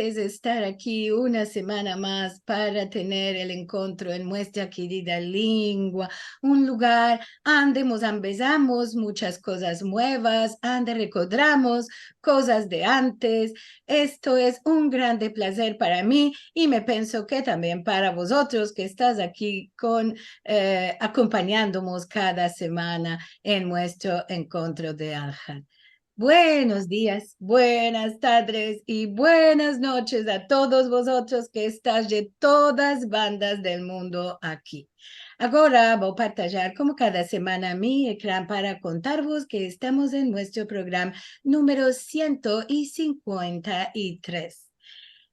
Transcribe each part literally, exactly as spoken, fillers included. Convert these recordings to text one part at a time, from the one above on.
es estar aki una semana mas para tener el enkontro en muestra kerida lingua, un lugar ande mos ambezamos muchas kozas muevas, ande rekodramos kozas de antes. Esto es un grande plazer para mi i me penso ke tambien para vozotros ke estas aki kon, eh, akompanyandemos kada semana en muestro enkontro de Alhad. Buenos dias, buenas tadres i buenas noches a todos vozotros ke estas de todas bandas del mundo aki. Agora vo a partajar, komo kada semana, mi ekran para kontarvos ke estamos en muestro programa numero siento i sinkuenta i tres.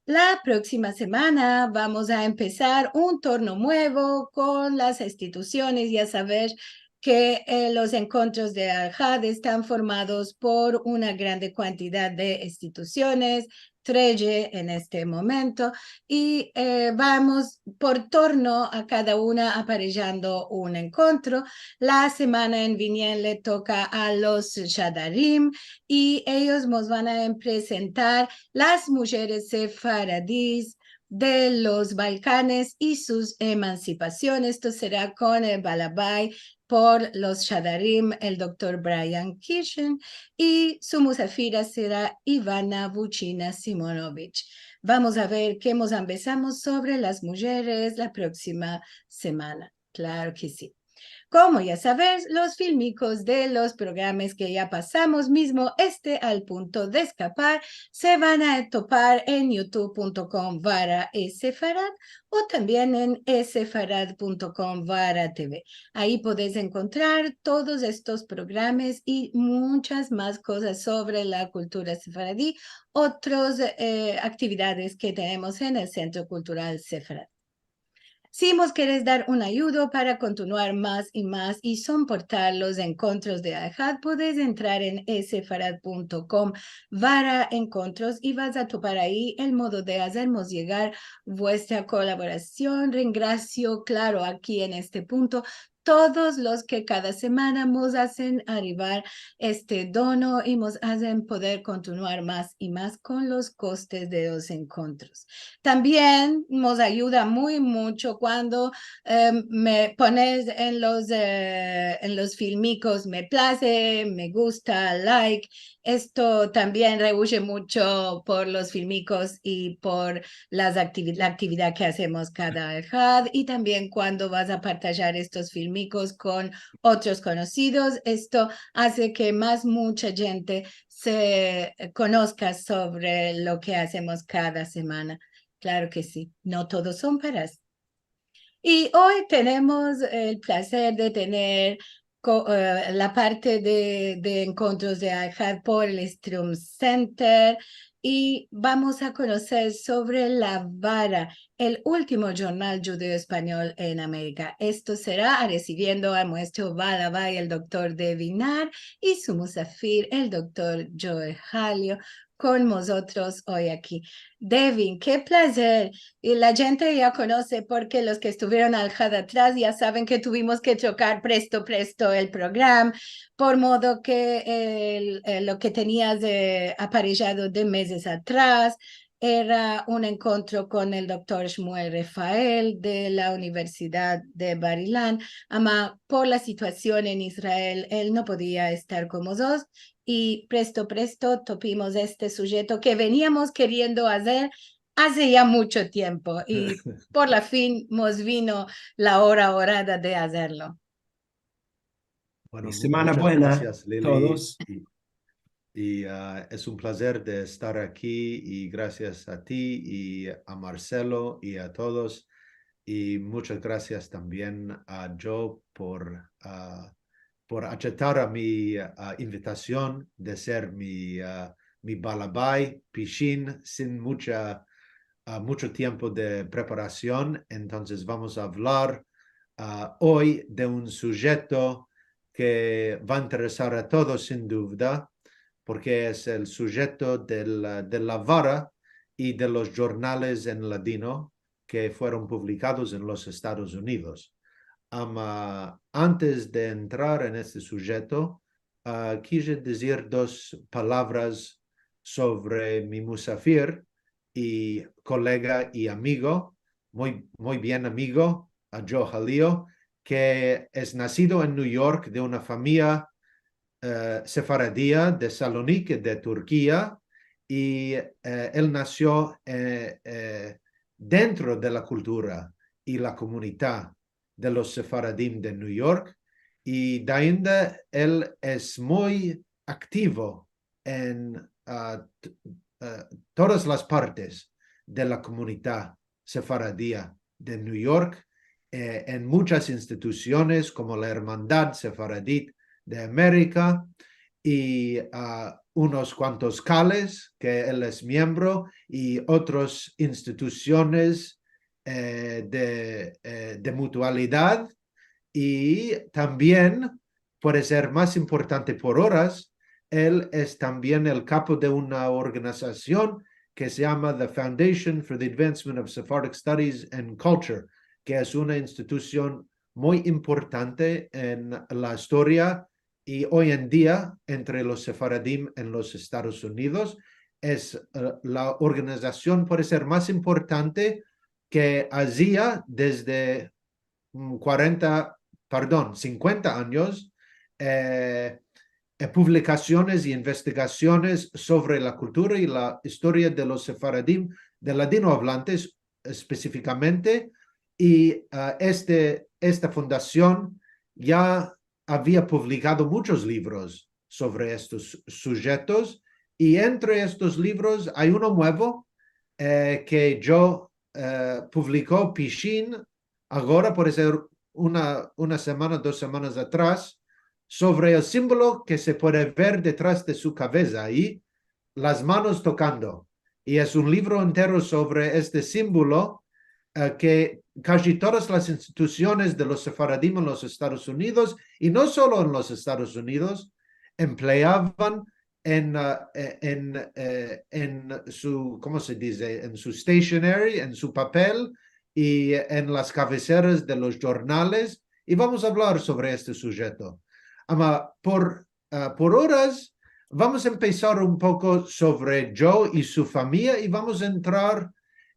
La proksima semana vamos a empesar un torno muevo kon las institusiones. Ya saver ke, eh, los enkontros de Alhad estan formados por una grande kuantidad de institusiones, treze en este momento, i, eh, vamos por torno a kada una aparejando un enkontro. La semana en vinien le toka a los Shadarim i eyos mos van a presentar las mujeres sefaradis de los Balkanes i sus emansipasiones. Esto sera kon el balabay por los Shadarim, el doktor Brian Kishen, i su musafira sera Ivana Vuchina Simonovich. Vamos a ver ke mos ambezamos sovre las mujeres la proksima semana. Klaro ke si. Komo ya saves, los filmikos de los programas ke ya pasamos, mizmo este Al punto de eskapar, se van a topar en youtube punto com barra esefarad o tambien en esefarad punto com barra tv. Ayi podes enkontrar todos estos programas i munchas mas kozas sovre la kultura sefaradi, otros, eh, aktividades ke tenemos en el Sentro Kultural Sefarad. Si mos keres dar un ayudo para kontinuar mas i mas i soportar los enkontros de Alhad, podes entrar en esefarad punto com barra enkontros i vas a topar ayi el modo de azermos yegar vuestra kolaborasion. Rengrasio, klaro, aki en este punto, todos los ke kada semana mos azen arrivar este dono i mos azen poder kontinuar mas i mas kon los kostes de los enkontros. Tambien mos ayuda muy muncho kuando, eh, me pones en los, eh, en los filmikos "me plaze", "me gusta", "like". Esto tambien rehuye muncho por los filmikos i por las aktivi-, la aktividad ke azemos kada Alhad, i tambien kuando vas a partajar estos filmikos kon otros konosidos, esto aze ke mas muncha djente se konoska sovre lo ke azemos kada semana. Klaro ke si, no todos son paras. I oy tenemos el plazer de tener ko-, eh, la parte de, de enkontros de Alhad por el Strum Center, i vamos a konoser sovre La Vara, el ultimo djornal djudeo-espanyol en Amerika. Esto sera resiviendo a muestro balabay, el doktor Devin Naar, i su musafir, el doktor Joe Halio, kon mozotros oy aki. Devin, ke plazer. I la djente ya konose, porke los ke estuvieron Alhad atras ya saven ke tuvimos ke trokar presto, presto el programa, por modo ke el, el, lo ke tenias, eh, aparejado de mezes atras era un enkontro kon el doktor Shmuel Refael de la Universidad de Bar Ilan, ama por la situasion en Israel, el no podia estar kon mozotros, i presto, presto topimos este sujeto ke veniamos keriendo azer aze ya muncho tiempo, i por la fin mos vino la ora orada de azerlo. Bueno, muchas gracias, Lili. Semana buena todos. I, i, ah, es un plazer de estar aki, i grasias a ti, i a Marcelo, i a todos. I muchas grasias tambien a Joe por, ah, por asetar a mi, ah, invitasion de ser mi, ah, mi balabay, pishin, sin muncha, ah, muncho tiempo de preparasion. Entonses vamos a avlar, ah, oy de un sujeto ke va a interesar a todos, sin duvda, porke es el sujeto del, ah, de La Vara i de los djornales en ladino ke fueron publikados en los Estados Unidos. Ama, antes de entrar en este sujeto, ah, kije dizir dos palavras sovre mi musafir i kolega i amigo, muy, muy bien amigo, a Joe Halio, ke es nasido en New York de una famiya, eh, sefaradia de Saloniki, de Turkia, i, eh, el nasio, eh, eh, dentro de la kultura i la komunidad de los sefaradim de New York, i dainda el es muy aktivo en, ah, t-, ah, todas las partes de la komunidad sefaradia de New York, eh, en muchas institusiones komo la Hermandad Sefaradit de Amerika i, ah, unos kuantos kales ke el es miembro i otros institusiones, eh, de, eh, de mutualidad, i tambien, puede ser mas importante por oras, el es tambien el kapo de una organizasion ke se yama The Foundation for the Advancement of Sephardic Studies and Culture, ke es una institusion muy importante en la istoria i oy en dia entre los sefaradim en los Estados Unidos. Es, eh, la organizasion, puede ser, mas importante ke azia desde, mm, kuarenta, pardon, sinkuenta anyos, eh, eh, publikasiones i investigasiones sovre la kultura i la istoria de los sefaradim, de ladinoavlantes espesifikamente, i, ah, este, esta fundasion ya avia publikado muchos livros sovre estos sujetos, i entre estos livros ay uno muevo, eh, ke Joe, eh, publiko pishin agora, puede ser una, una semana, dos semanas atras, sovre el simbolo ke se puede ver detras de su kavesa ayi, las manos tokando. I es un livro entero sovre este simbolo, eh, ke kaji todas las institusiones de los sefaradim en los Estados Unidos, i no solo en los Estados Unidos, empleavan en, eh, en, eh, en su, komo se dize? En su stationery, en su papel i en las kaveseras de los jornales. I vamos a avlar sovre este sujeto. Ama por, ah, por oras, vamos a empesar un poko sovre Joe i su famiya i vamos a entrar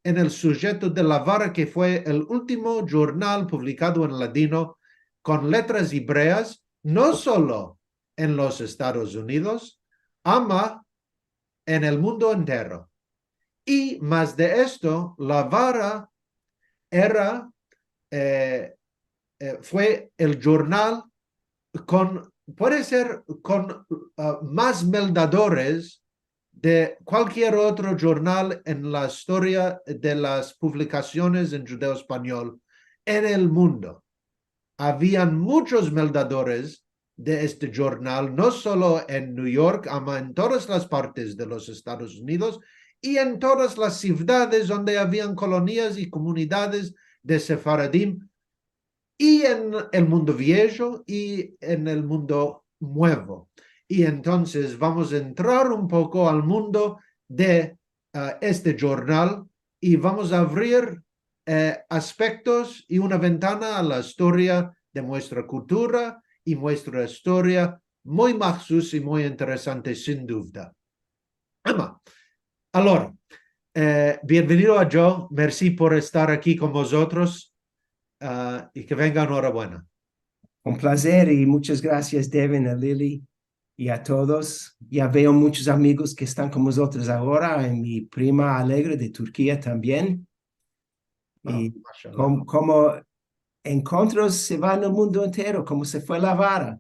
en el sujeto de La Vara, ke fue el ultimo jornal publikado en ladino kon letras ebreas, no solo en los Estados Unidos, ama en el mundo entero. I mas de esto, La Vara era, eh, eh, fue el jornal kon, puede ser, kon, ah, mas meldadores de kualkier otro jornal en la istoria de las publikasiones en djudeo-espanyol en el mundo. Avian muchos meldadores de este jornal, no solo en New York, ama en todas las partes de los Estados Unidos i en todas las sivdades onde avian kolonias i komunidades de sefaradim, i en el mundo viejo i en el mundo muevo. I entonses vamos a entrar un poko al mundo de, ah, este jornal i vamos a avrir, eh, aspektos i una ventana a la istoria de muestra kultura i muestra istoria muy mahsus i muy interesante, sin duvda. Ama, alora, eh, bienvenido a Joe, mersi por estar aki kon vozotros, ah, i ke venga enorabuena. Un plazer i muchas grasias, Devin, a Lili i a todos. Ya veo muchos amigos ke estan kon vozotros agora, i mi prima Alegre de Turkia tambien. Ah, i mashallah. Kom-, komo enkontros se va en el mundo entero, komo se fue La Vara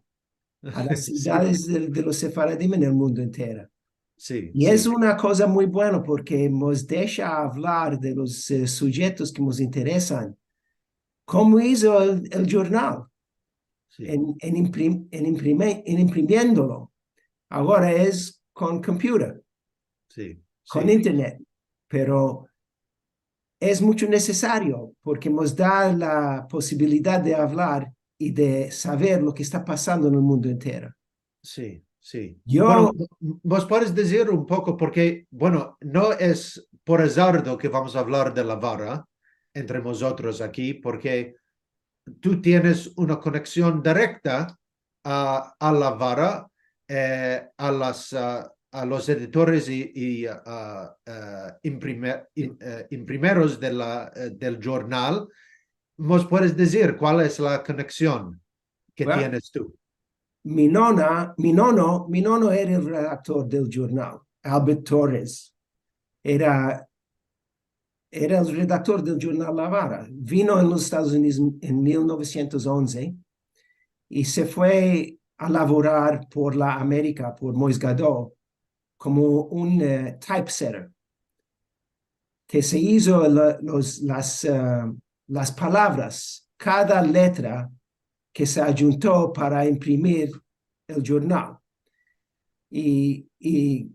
a las sivdades de, de los sefaradim en el mundo entero. Si, si. I es una koza muy buena porke mos desha avlar de los, eh, sujetos ke mos interesan. Komo izo el, el jornal? Si. En, en imprim-, en imprime-, en imprimiendolo. Agora es kon computer, si, kon internet, pero es mucho nesesario porke mos da la posibilidad de avlar i de saver lo ke esta pasando en el mundo entero. Si, si. Yo... Bueno, vos puedes dizir un poko, porke, bueno, no es por azardo ke vamos a avlar de La Vara entre mozotros aki, porke tu tienes una koneksion direkta a, a La Vara, eh, a las, ah, a los editores i, i, a, a, imprime-, im-, e, imprimeros de la, e, del jurnal, mos puedes dizir kual es la koneksion ke Bueno, tienes tu? Mi nona, mi nono, mi nono era el redaktor del jurnal, Albert Torres. Era, era el redaktor del jurnal La Vara. Vino en los Estados Unidos en mil novesientos onze i se fue a lavorar por la Amerika, por Mois Gadol, komo un, e, typesetter, ke se izo la, los, las, e, las palavras, kada letra ke se adjunto para imprimir el jurnal. I, i,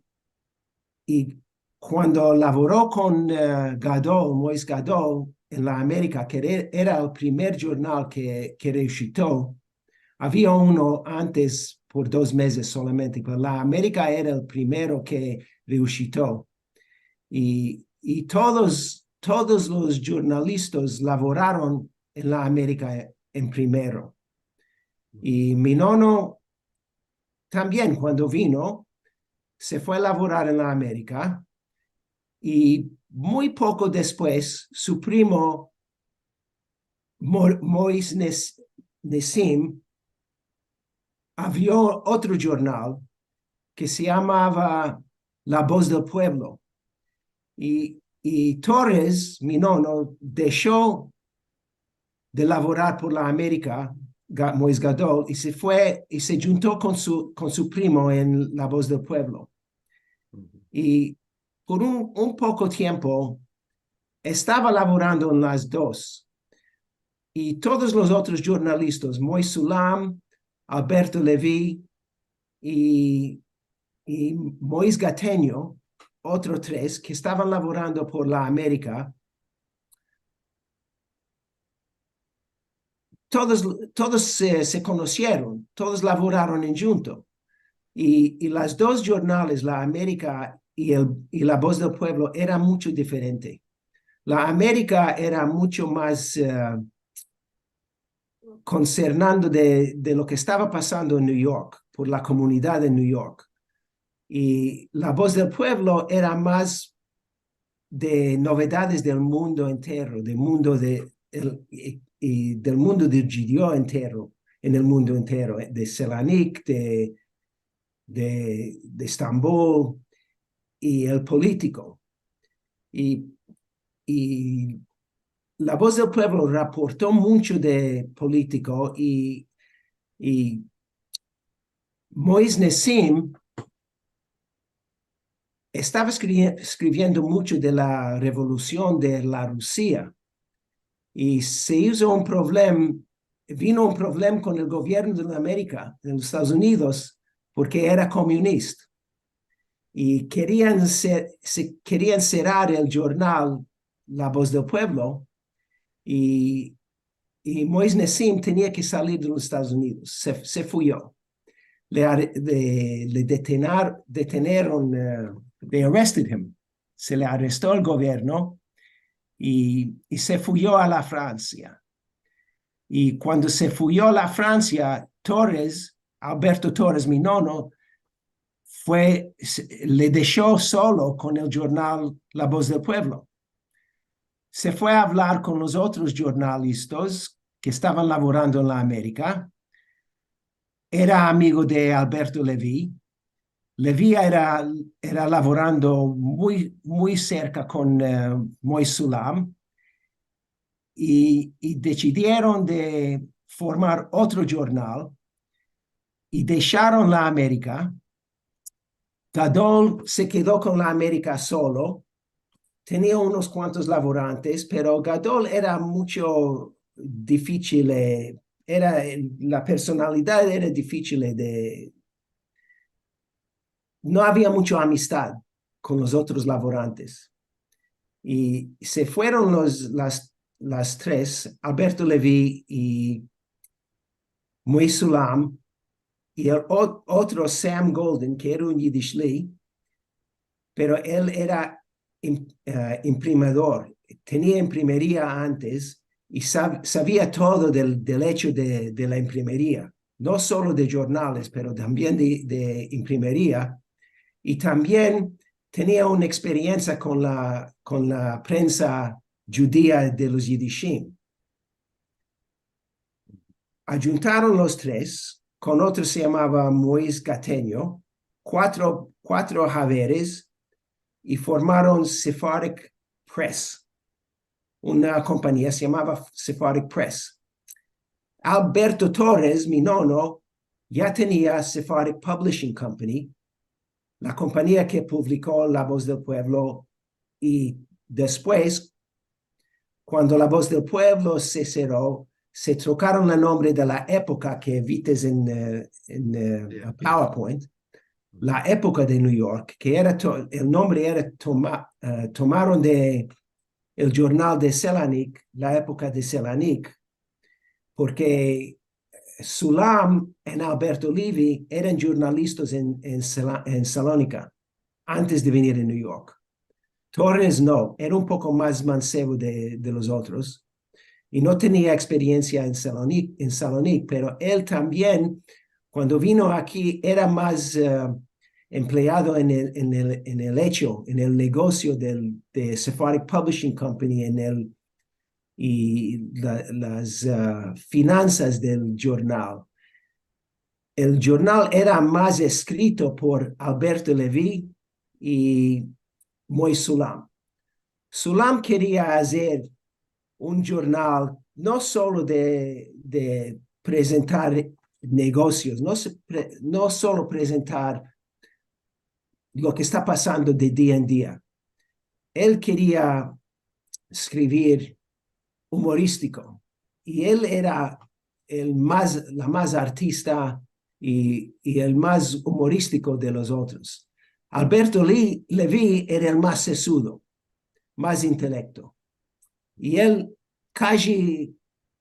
i kuando lavoro kon, e, Gadol, Mois Gadol, en la Amerika, ke e-, era el primer jurnal ke, ke reushito, avia uno antes por dos mezes solamente, pero la Amerika era el primero ke reushito. I, i todos, todos los jurnalistas lavoraron en la Amerika en primero. I mi nono tambien, kuando vino, se fue a lavorar en la Amerika, i muy poko despues, su primo, Mo-, Mois Nes-, Nesim, avrio otro jurnal ke se yamava La Voz del Puevlo. I, i Torres, mi nono, desho de lavorar por la Amerika, Ga-, Mois Gadol, i se fue, i se djunto kon su, kon su primo en La Voz del Puevlo. I por un, un poko tiempo, estava lavorando en las dos. I todos los otros jurnalistas, Mois Sulam, Alberto Levy i, i Mois Gatenyo, otro tres ke estavan lavorando por la Amerika, todos, todos se, se konosieron, todos lavoraron en djunto. I, i las dos jurnales, La Amerika i el, i La Voz del Puevlo, eran mucho diferente. La Amerika era mucho mas, e, konsernando de, de lo ke estava pasando en New York, por la komunidad de New York. I La Voz del Puevlo era mas de novedades del mundo entero, del mundo de, el, i, i del mundo del djudio entero, en el mundo entero, e, de Selanik, de, de, de Estambol, i el politiko. I, i La Voz del Puevlo raporto mucho de politiko i, i Mois Nesim estava eskri-, eskriviendo mucho de la revolusion de la Rusia. I se izo un problem, vino un problem kon el govierno de la Amerika, de los Estados Unidos, porke era komunista. I kerian se-, se kerian serrar el jurnal La Voz del Puevlo, i, i Mois Nesim tenia ke salir de los Estados Unidos. Se, se fuyo. Le are-, le, le detenar-, deteneron, e, they arrested him. Se le aresto el govierno i, i se fuyo a la Fransia. I kuando se fuyo a la Fransia, Torres, Alberto Torres, mi nono, fue, se, le desho solo kon el jurnal La Voz del Puevlo. Se fue a avlar kon los otros jurnalistas ke estavan lavorando en la Amerika. Era amigo de Alberto Levy. Levy era, era lavorando muy, muy serka kon, e, Mois Sulam. I, i desidieron de formar otro jurnal i desharon la Amerika. Gadol se kedo kon la Amerika solo. Tenia unos kuantos lavorantes, pero Gadol era mucho difisil, e, era, la personalidad era difisil de, no avia mucho amistad kon los otros lavorantes. I se fueron los, las, las tres, Alberto Levy i Mois Sulam, i el ot-, otro Sam Golden, ke era un yidishli, pero el era im-, e, imprimador, tenia imprimeria antes i sav-, savia todo del, del echo de, de la imprimeria, no solo de jurnales, pero tambien de, de imprimeria. i tambien tenia una eksperiensia kon la, kon la prensa djudia de los Yidishim. Adjuntaron los tres kon otro se yamava Moiz Gatenyo, kuatro, kuatro haveres, i formaron Sephardic Press, una kompania se yamava Sephardic Press. Alberto Torres, mi nono, ya tenia Sephardic Publishing Company, la kompania ke publiko La Voz del Puevlo, i despues, kuando La Voz del Puevlo se serro, se trokaron el nombre de la epoka ke vites en, eh, en, eh, PowerPoint, La Epoka de New York, ke era to-, el nombre era toma-, eh, tomaron de el jurnal de Selanik, La Epoka de Selanik, porke Sulam i Alberto Levy eran jurnalistas en, en Sela-, en Salonika antes de venir a New York. Torres no, era un poko mas mansevo de, de los otros i no tenia eksperiensia en Salonik, en Salonik, pero el tambien, kuando vino aki, era mas, eh, empleado en el, en el, en el echo, en el negosio del, de Sephardic Publishing Company, en el, i la, las, ah, finansas del jurnal. El jurnal era mas eskrito por Alberto Levy i Moiz Sulam. Sulam keria azer un jurnal no solo de, de prezentar negosios, no se pre-, no solo prezentar lo ke esta pasando de dia en dia. El keria eskrivir umoristiko i el era el mas, la mas artista i, i el mas umoristiko de los otros. Alberto Li-, Levy era el mas sesudo, mas intelekto. I el kaji,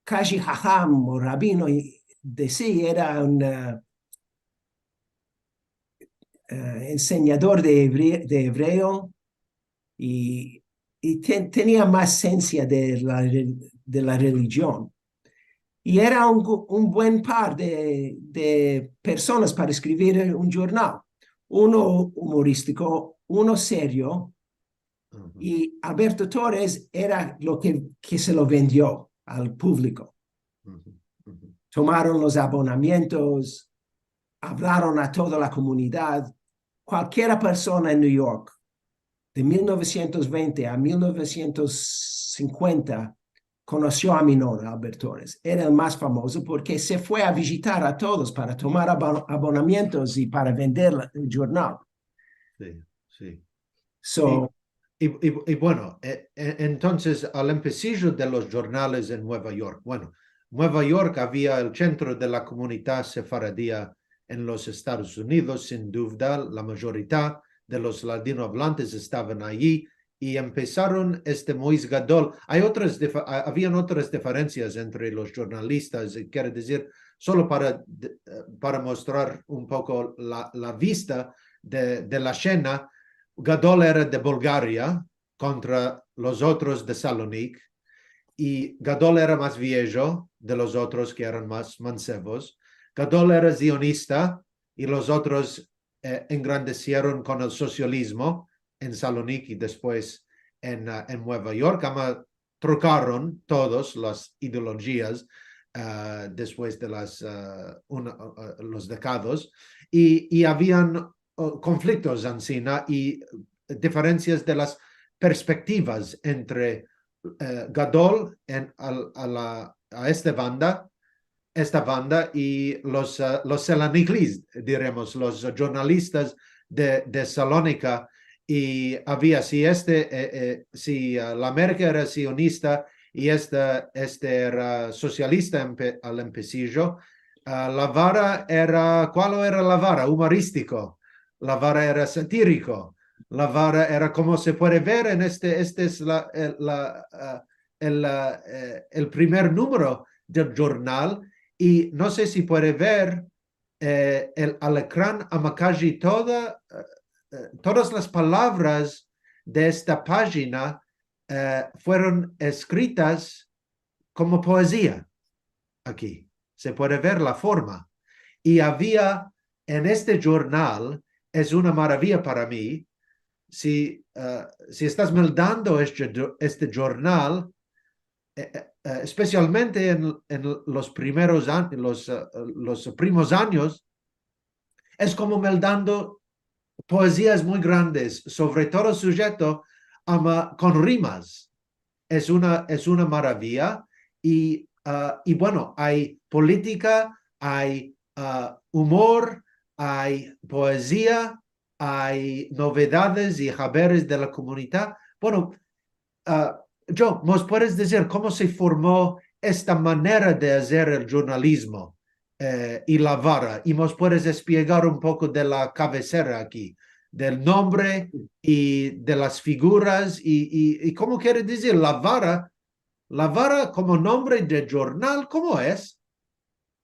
kaji haham o rabino i de si era un, eh, eh, ensenyador de evre-, de evreo i, i ten-, tenia mas sensia de la re-, de la relijion. I era un gu-, un buen par de, de personas para eskrivir un jurnal. Uno umoristiko, uno serio, i Alberto Torres era lo ke, ke se lo vendio al publiko. Tomaron los abonamientos, avlaron a toda la komunidad. Kualkiera persona en New York, de mil novesientos vente a mil novesientos sinkuenta, konosio a mi nono, Alberto Torres. Era el mas famozo porke se fue a vijitar a todos para tomar abo-, abonamientos i para vender la, el jurnal. Si, si. So, i, i, i, i bueno, e, e, entonses, al empesijo de los jurnales en Nueva York, bueno, Nueva York avia el sentro de la komunidad sefaradia en los Estados Unidos, sin duvda, la majorita de los ladinoavlantes estavan ayi, i empesaron este Moiz Gadol. Ay otras dife-, a-, avian otras diferensias entre los jurnalistas, e, kere dizir, solo para de-, e, para mostrar un poko la, la vista de, de la shena, Gadol era de Bulgaria kontra los otros de Salonik, i Gadol era mas viejo de los otros ke eran mas mansevos. Gadol era zionista i los otros, e, engrandesieron kon el sosializmo en Salonik i despues en, e, en Nueva York. Ama trokaron todas las ideolojias, e, despues de las, e, una, e, los dekados, i, i avian, e, konfliktos ansina i diferensias de las perspektivas entre, e, Gadol en, al, a la, a este banda, esta banda i los, e, los Selaniklis, diremos, los jurnalistas de, de Salonika, i avia, si este, e, e, si, e, la Amerika era sionista i esta, este era sosialista empe-, al empesijo, e, la vara era, kual era la vara? Umoristiko. La vara era satiriko. La vara era, komo se puede ver en este, este es la, el, la, e, el, e, e, el primer numero del jurnal, i no se si puede ver, e, el, al ekran, ama kaji toda, e, e, todas las palavras de esta pajina, e, fueron eskritas komo poezia. Aki se puede ver la forma. I avia en este jurnal es una maraviya para mi. Si, eh, si estas meldando este, este jurnal, eh, eh, eh, espesialmente en, en los primeros an-, los, eh, los primos anyos, es komo meldando poeziyas muy grandes, sovre todo sujeto, ama, kon rimas. Es una, es una maraviya. I, ah, i bueno, ay politika, ay, ah, umor, ay poeziya, ay novedades i haberes de la komunidad. Bueno, ah, Jo, mos puedes dizir komo se formo esta manera de azer el jurnalizmo, eh, i la vara? I mos puedes esplegar un poko de la kavesera aki, del nombre i de las figuras i, i, i komo kere dizir la vara, la vara komo nombre de jurnal, komo es?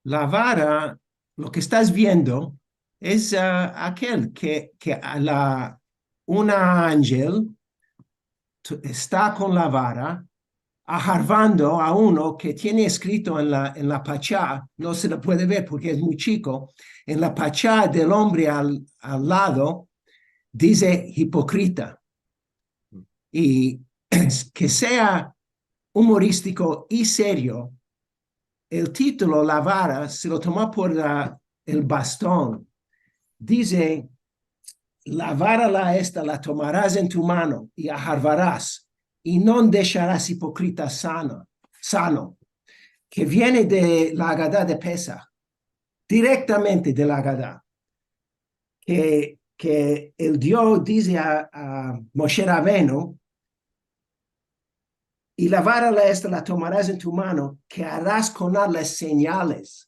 La vara, lo ke estas viendo, es, ah, akel ke, ke a la, una angel t-, esta kon la vara, aharvando a uno ke tiene eskrito en la, en la pacha, no se lo puede ver porke es muy chiko, en la pacha del ombre al, al lado, dize hipokrita. I ke sea umoristiko i serio, el titulo la vara se lo tomo por la, el baston. Dize, la vara la esta la tomaras en tu mano i aharvaras, i no desharas ipokrita sano, sano, ke viene de la Agada de Pesah, direktamente de la Agada, ke, ke el Dio dize a, a Moshe Rabenu, i la vara la esta la tomaras en tu mano, ke aras kon el las senyales.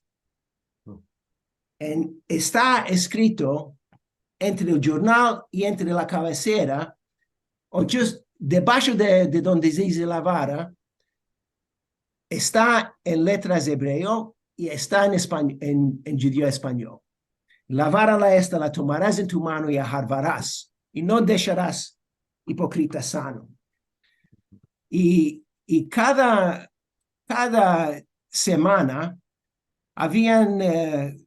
En, esta eskrito entre el jurnal i entre la kavesera, o just debasho de, de donde dize la vara, esta en letras ebreo i esta en espa-, en, en djudeo-espanyol. La vara la esta la tomaras en tu mano i aharvaras, i no desharas ipokrita sano. I, i kada, kada semana avian, eh,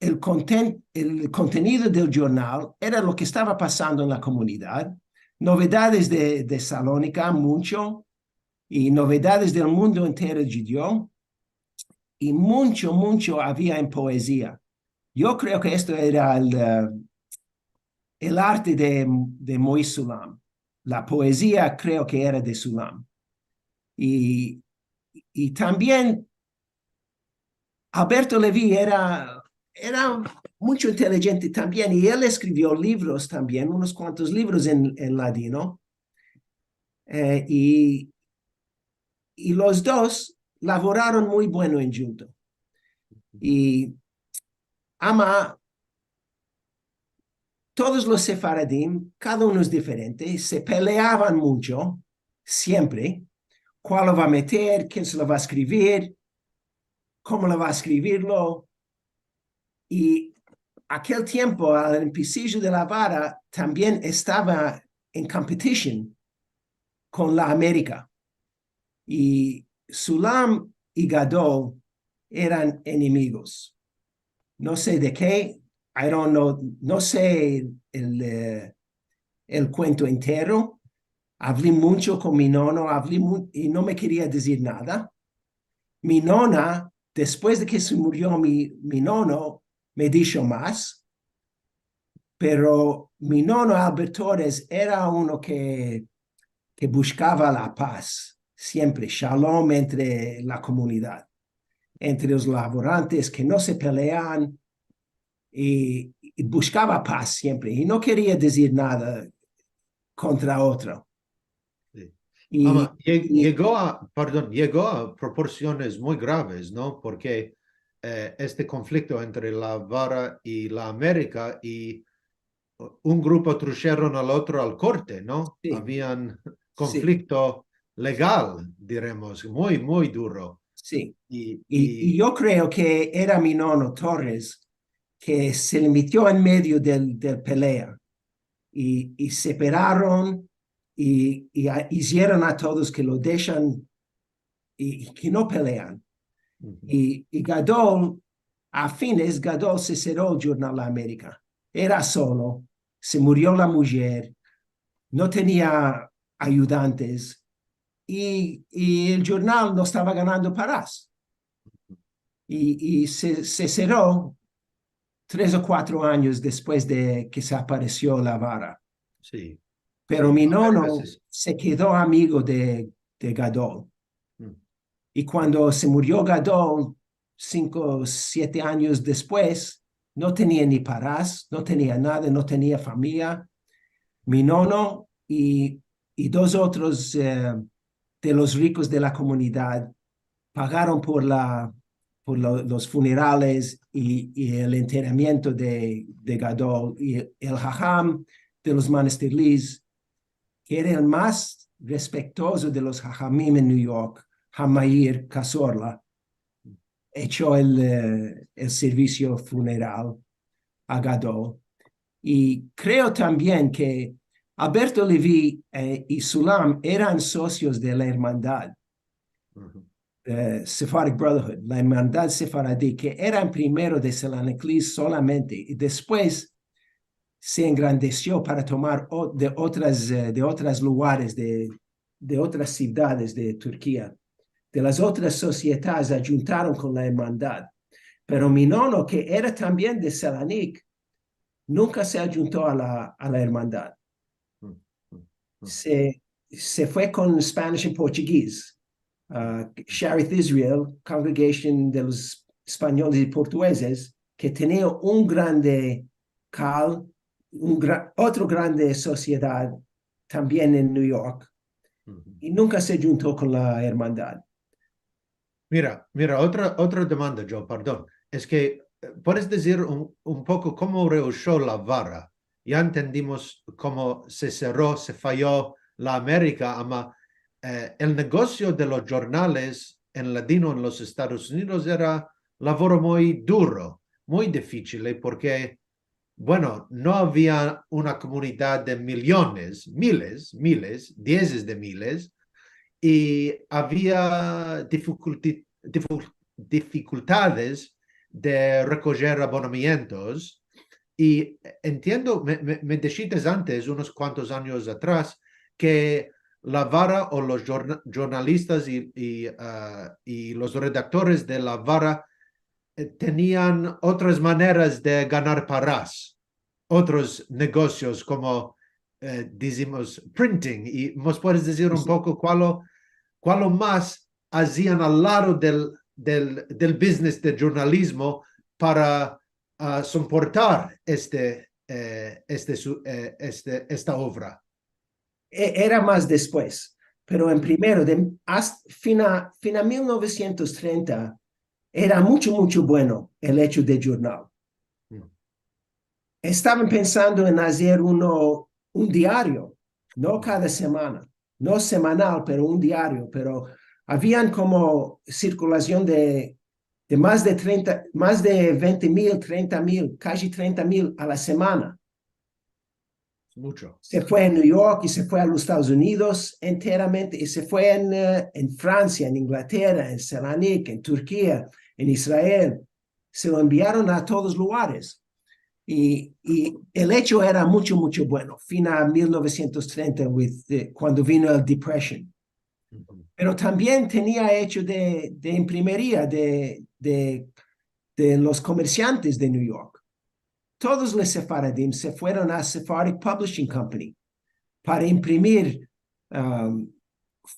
el konten-, el kontenido del jurnal era lo ke estava pasando en la komunidad, novedades de, de Salonika, muncho, i novedades del mundo entero djudeo, i muncho, muncho avia en poezia. Yo kreo ke esto era el, eh, el arte de, de Moiz Sulam. La poezia kreo ke era de Sulam. I, i tambien Alberto Levy era, era muncho intelijente tambien, i el eskrivio livros tambien, unos kuantos livros en, en ladino. Eh, i, i los dos lavoraron muy bueno en djunto. I ama, todos los sefaradim, kada uno es diferente, se peleavan muncho, siempre, kual lo va a meter, ken se lo va a eskrivir, komo lo va a eskrivirlo. I akel tiempo, al empesijo de la vara, tambien estava en competition kon la Amerika. I Sulam i Gadol eran enemigos. No se de ke, I don't know, no se el, eh, el kuento entero. Avli muncho kon mi nono, avli mu-, i no me keria dizir nada. Mi nona, despues de ke se murio mi, mi nono, me disho mas, pero mi nono Albert Torres era uno ke, ke bushkava la paz, siempre, shalom entre la komunidad, entre los lavorantes, ke no se pelean, i, i bushkava paz siempre, i no keria dizir nada kontra otro. Si. I, ama, ye-, i yego a, pardon, yego a proporsiones muy graves, no? Porke, eh, este konflikto entre la vara i la Amerika i un grupo trusheron al otro al korte, no? Si. Avian, si, konflikto legal, diremos, muy, muy duro. Si. I, i, i, i yo kreo ke era mi nono Torres ke se le metio en medio del, del pelea. I, i separaron, i, i a, izieron a todos ke lo deshan, i, i ke no pelean. Uhu. I, i Gadol, a fines, Gadol se sero el jurnal La Amerika. Era solo, se murio la mujer, no tenia ayudantes, i, i el jurnal no estava ganando paras. I, i se, se serro tres o kuatro anyos despues de ke se aparesio la Vara. Si. Pero mi nono se kedo amigo de, de Gadol. I kuando se murio Gadol, sinko, siete anyos despues, no tenia ni paras, no tenia nada, no tenia famiya. Mi nono i, i dos otros, eh, de los rikos de la komunidad pagaron por la, por lo, los funerales i, i el enterramiento de, de Gadol i el haham de los Manastir Liz, ke era el mas respektozo de los hahamim en New York, Hameir Kasorla, echo el, eh, el servisio funeral a Gadol. I kreo tambien ke Alberto Levy, eh, i Sulam eran sosios de la ermandad, eh, Sephardic Brotherhood, la ermandad sefaradi, ke eran primero de Selanik Liz solamente, i despues se engrandesio para tomar o-, de otras, eh, de otras lugares, de, de otras sivdades de Turkia. De las otras sosiedades se ajuntaron kon la ermandad. Pero mi nono, ke era tambien de Selanik, nunka se ajunto a la, a la ermandad. Se, se fue kon Spanish and Portuguese. Ah, Shareth Israel, Congregation de los Espanyoles i Portugueses, ke tenia un grande kal, un gra-, otro grande sosiedad tambien en New York, i nunka se ajunto kon la ermandad. Mira, mira, otra, otra demanda, Joe, pardon. Es ke, eh, puedes dizir un, un poko komo reusho la Vara? Ya entendimos komo se serro, se fayo la Amerika, ama, eh, el negosio de los jurnales en ladino en los Estados Unidos era lavoro muy duro, muy difisil, eh, porke bueno, no avia una komunidad de miliones, miles, miles, diezes de miles, i avia difikulti-, difil-, difikultades de rekojer abonamientos. I entiendo, me, me, me dishites antes, unos kuantos anyos atras, ke la Vara o los jurna-, jurnalistas i, i, ah, i los redaktores de la Vara eh, tenian otras maneras de ganar paras, otros negosios komo, eh, dizimos, printing, i mos puedes dizir un poko kualo, kualo mas azian al lado del, del, del biznes de jurnalizmo para, ah, soportar este, eh, este su-, eh, este, esta ovra? E-, era mas despues, pero en primero, de, asta fina, fina mil novesientos trenta, era muncho, muncho bueno el echo de jurnal. Estavan pensando en azer uno, un diario, no kada semana, no semanal, pero un diario, pero avian komo sirkulasion de, de mas de trenta, mas de vente mil, trenta mil, kaji trenta mil a la semana. Muncho. Se fue a New York i se fue a los Estados Unidos enteramente, i se fue en, eh, en Fransia, en Inglatera, en Selanik, en Turkia, en Israel. Se lo enviaron a todos lugares. I, i el echo era muncho, muncho bueno. Fina mil novesientos trenta, with, eh, kuando vino el Depression. Pero tambien tenia echo de, de imprimeria de, de, de los komersiantes de New York. Todos los sefaradim se fueron a Sephardic Publishing Company para imprimir, um,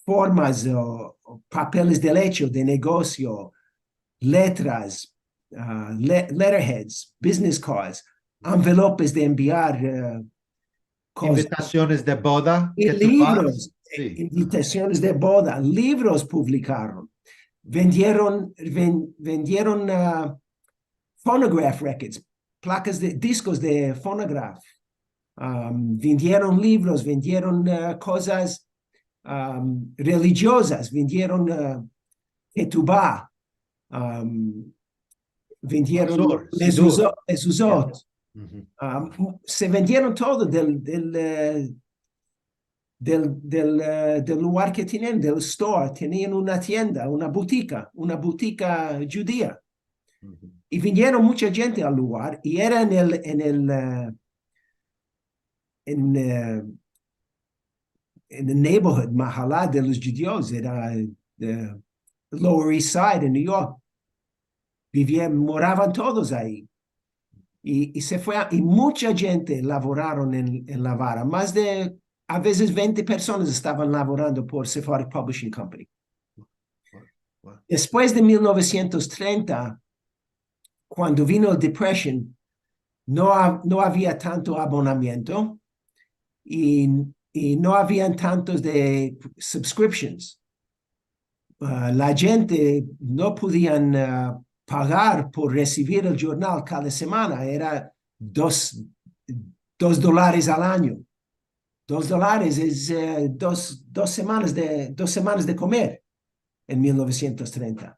formas o, o papeles del echo de negosio, letras, ah, le-, letterheads, business cards, envelopes de enviar, eh, kosas. Invitasiones de boda. I ke tu livros, pagas. Si. Invitasiones de boda, livros publikaron. Vendieron, ven-, vendieron, ah, phonograph records, plakas de, diskos de fonograf. Am, vendieron livros, vendieron, eh, kozas, am, relijiozas, vendieron, eh, ketubá, am, vendieron mezuzot, mezuzot. Am, se vendieron todo del, del, eh, del, del, eh, del lugar ke tenian, del store. Tenian una tienda, una butika, una butika djudia. i vinieron mucha djente al lugar, i era en el, en el, eh, en, eh, en el neighborhood, mahala de los djudios, era, eh, Lower East Side en New York. Bivien, moravan todos ayi. I, i se fue, a- i mucha djente lavoraron en, en la vara. Mas de, a vezes, vente personas estavan lavorando por Sephardic Publishing Company. Wow. Despues de mil novesientos trenta, kuando vino el Depression, no a- no avia tanto abonamiento i, i no avian tantos de subscriptions. Ah, la djente no podian, ah, pagar por resivir el djornal kada semana. Era dos, dos dolares al anyo. Dos dolares es, eh, dos, dos semanas de, dos semanas de komer en mil novesientos trenta.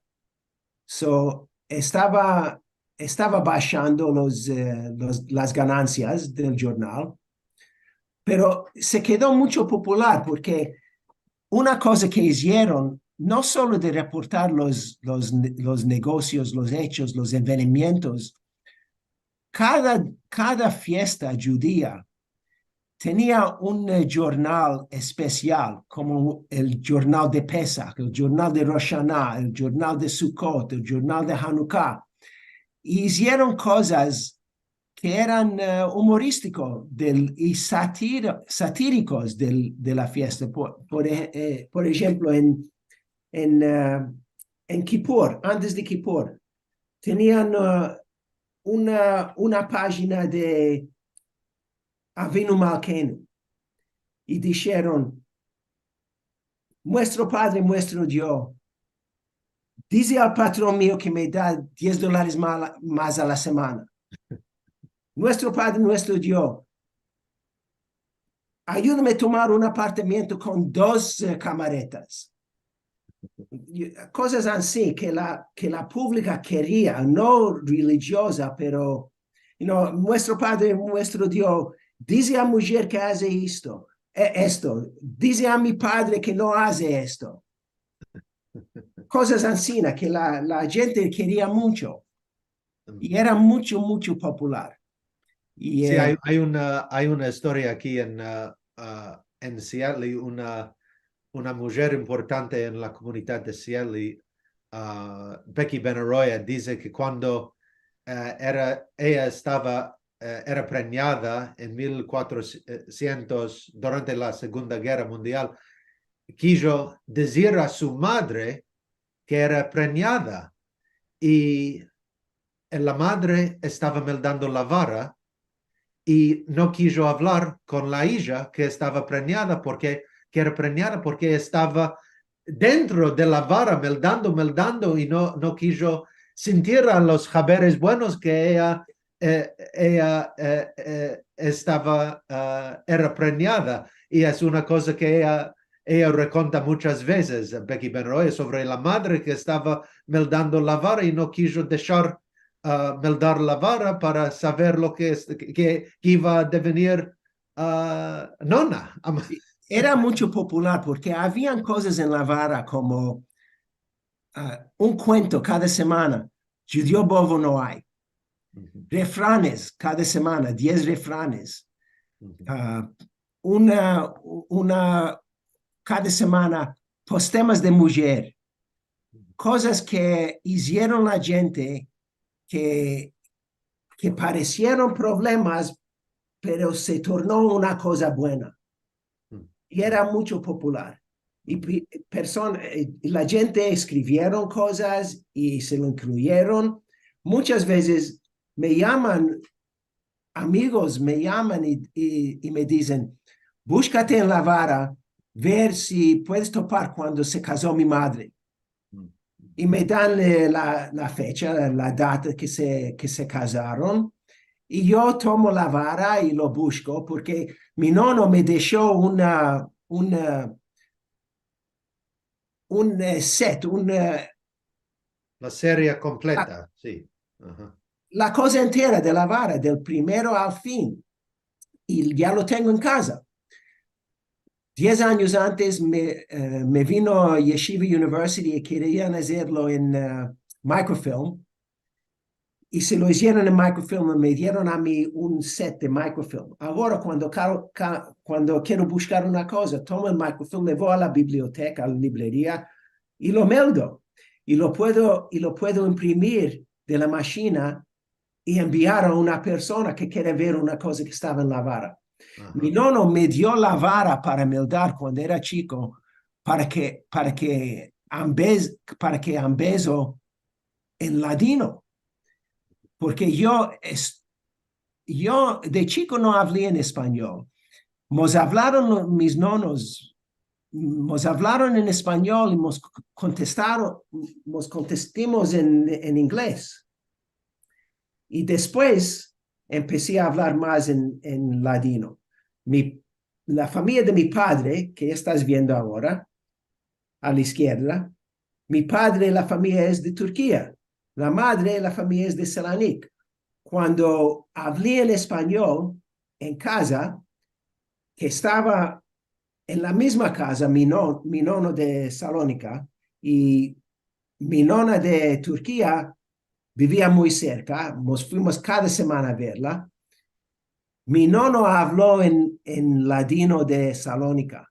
So, estava, estava bashando los, eh, los, las ganansias del djornal, pero se kedo mucho popular porke una koza ke izieron, no solo de reportar los, los ne- los negosios, los echos, los evenimientos, kada, kada fiesta djudia tenia un, eh, djornal espesial, komo el djornal de Pesah, el djornal de Rosh Hashanah, el djornal de Sukkot, el djornal de Hanukkah, i izieron kozas ke eran, eh, umoristiko del, i satir- satirikos del, de la fiesta. Por, por ej- eh, por enshemplo, en, en, eh, en Kippur, antes de Kippur, tenian, eh, una, una pajina de Avinu Malkeinu i disheron, "Muestro Padre, muestro Dio, dize al patron mio ke me da diez dolares ma- mas a la semana. Muestro Padre, muestro Dio, ayudame tomar un apartamiento kon dos, eh, kamaretas." I kozas ansi ke la, ke la publika keria, no religioza, pero, you know, "Muestro Padre, muestro Dio, dize a mujer ke aze esto, e- esto, dize a mi padre ke no aze esto." Kozas ansina ke la, la djente keria mucho. I era mucho, mucho popular. I, si, eh, ay, ay una, ay una istoria aki en, ah, ah, en Seattle, una, una mujer importante en la komunidad de Seattle, ah, Becky Benaroya, dize ke kuando, eh, era, eya estava, eh, era prenyada en mil kuatrosientos, durante la Segunda Gerra Mundial, kijo dizir a su madre ke era prenyada i la madre estava meldando la vara i no kijo avlar kon la ija ke estava prenyada porke, ke era prenyada porke estava dentro de la vara meldando, meldando i no, no kijo sintir a los haberes buenos ke eya, eh, eya, eh, eh, estava, ah, era prenyada. I es una koza ke eya, eya rekonta muchas vezes, Becky Benaroya, sovre la madre ke estava meldando la vara i no kijo deshar, ah, meldar la vara para saver lo ke es- ke, ke iva a devenir, ah, nona. Am- Era mucho popular porke avian kozas en la vara komo, ah, un kuento kada semana, djudio bovo no ay. Refranes kada semana, diez refranes. Ah, una, una, kada semana, postemas de mujer. Kozas ke izieron la djente ke, ke paresieron problemas, pero se torno una koza buena. I era mucho popular. I pi- person- eh, la djente eskrivieron kozas i se lo inkluyeron. Muchas vezes me yaman, amigos me yaman i, i, i me dizen, "Bushkate en la vara, ver si puedes topar kuando se kazo mi madre." I me dan, eh, la, la fecha, la data ke se, ke se kazaron. I yo tomo la vara i lo bushko, porke mi nono me desho una, una, un, eh, set, un, eh, la seria kompleta, si. Aha. La koza entera de la vara, del primero al fin. I ya lo tengo en kaza. Diez anyos antes me, eh, me vino Yeshiva University i kerian azerlo en, eh, microfilm. i se lo izieron en microfilm, me dieron a mi un set de microfilm. Agora, kuando karo-, ka-, kuando kero bushkar una koza, tomo el microfilm, me vo a la biblioteka, a la libreria, i lo meldo. I lo puedo, i lo puedo imprimir de la mashina i enviar a una persona ke kere ver una koza ke estava en la vara. Aha. Mi nono me dio la vara para meldar kuando era chiko, para ke, para ke ambez-, para ke ambezo en ladino. Porke yo es-, yo de chiko no avli en espanyol. Mos avlaron lo-, mis nonos, mos avlaron en espanyol i mos k-, kontestaron, mos kontestimos en, en inglez. I despues empesi a avlar mas en, en ladino. Mi, la famiya de mi padre, ke estas viendo agora, a la izyerda, mi padre, la famiya es de Turkia, la madre, la famiya es de Selanik. Kuando avli en espanyol en kaza, ke estava en la mizma kaza, mi no-, mi nono de Salonika i mi nona de Turkia bivia muy serka, mos fuimos kada semana a verla. Mi nono avlo en, en ladino de Salonika.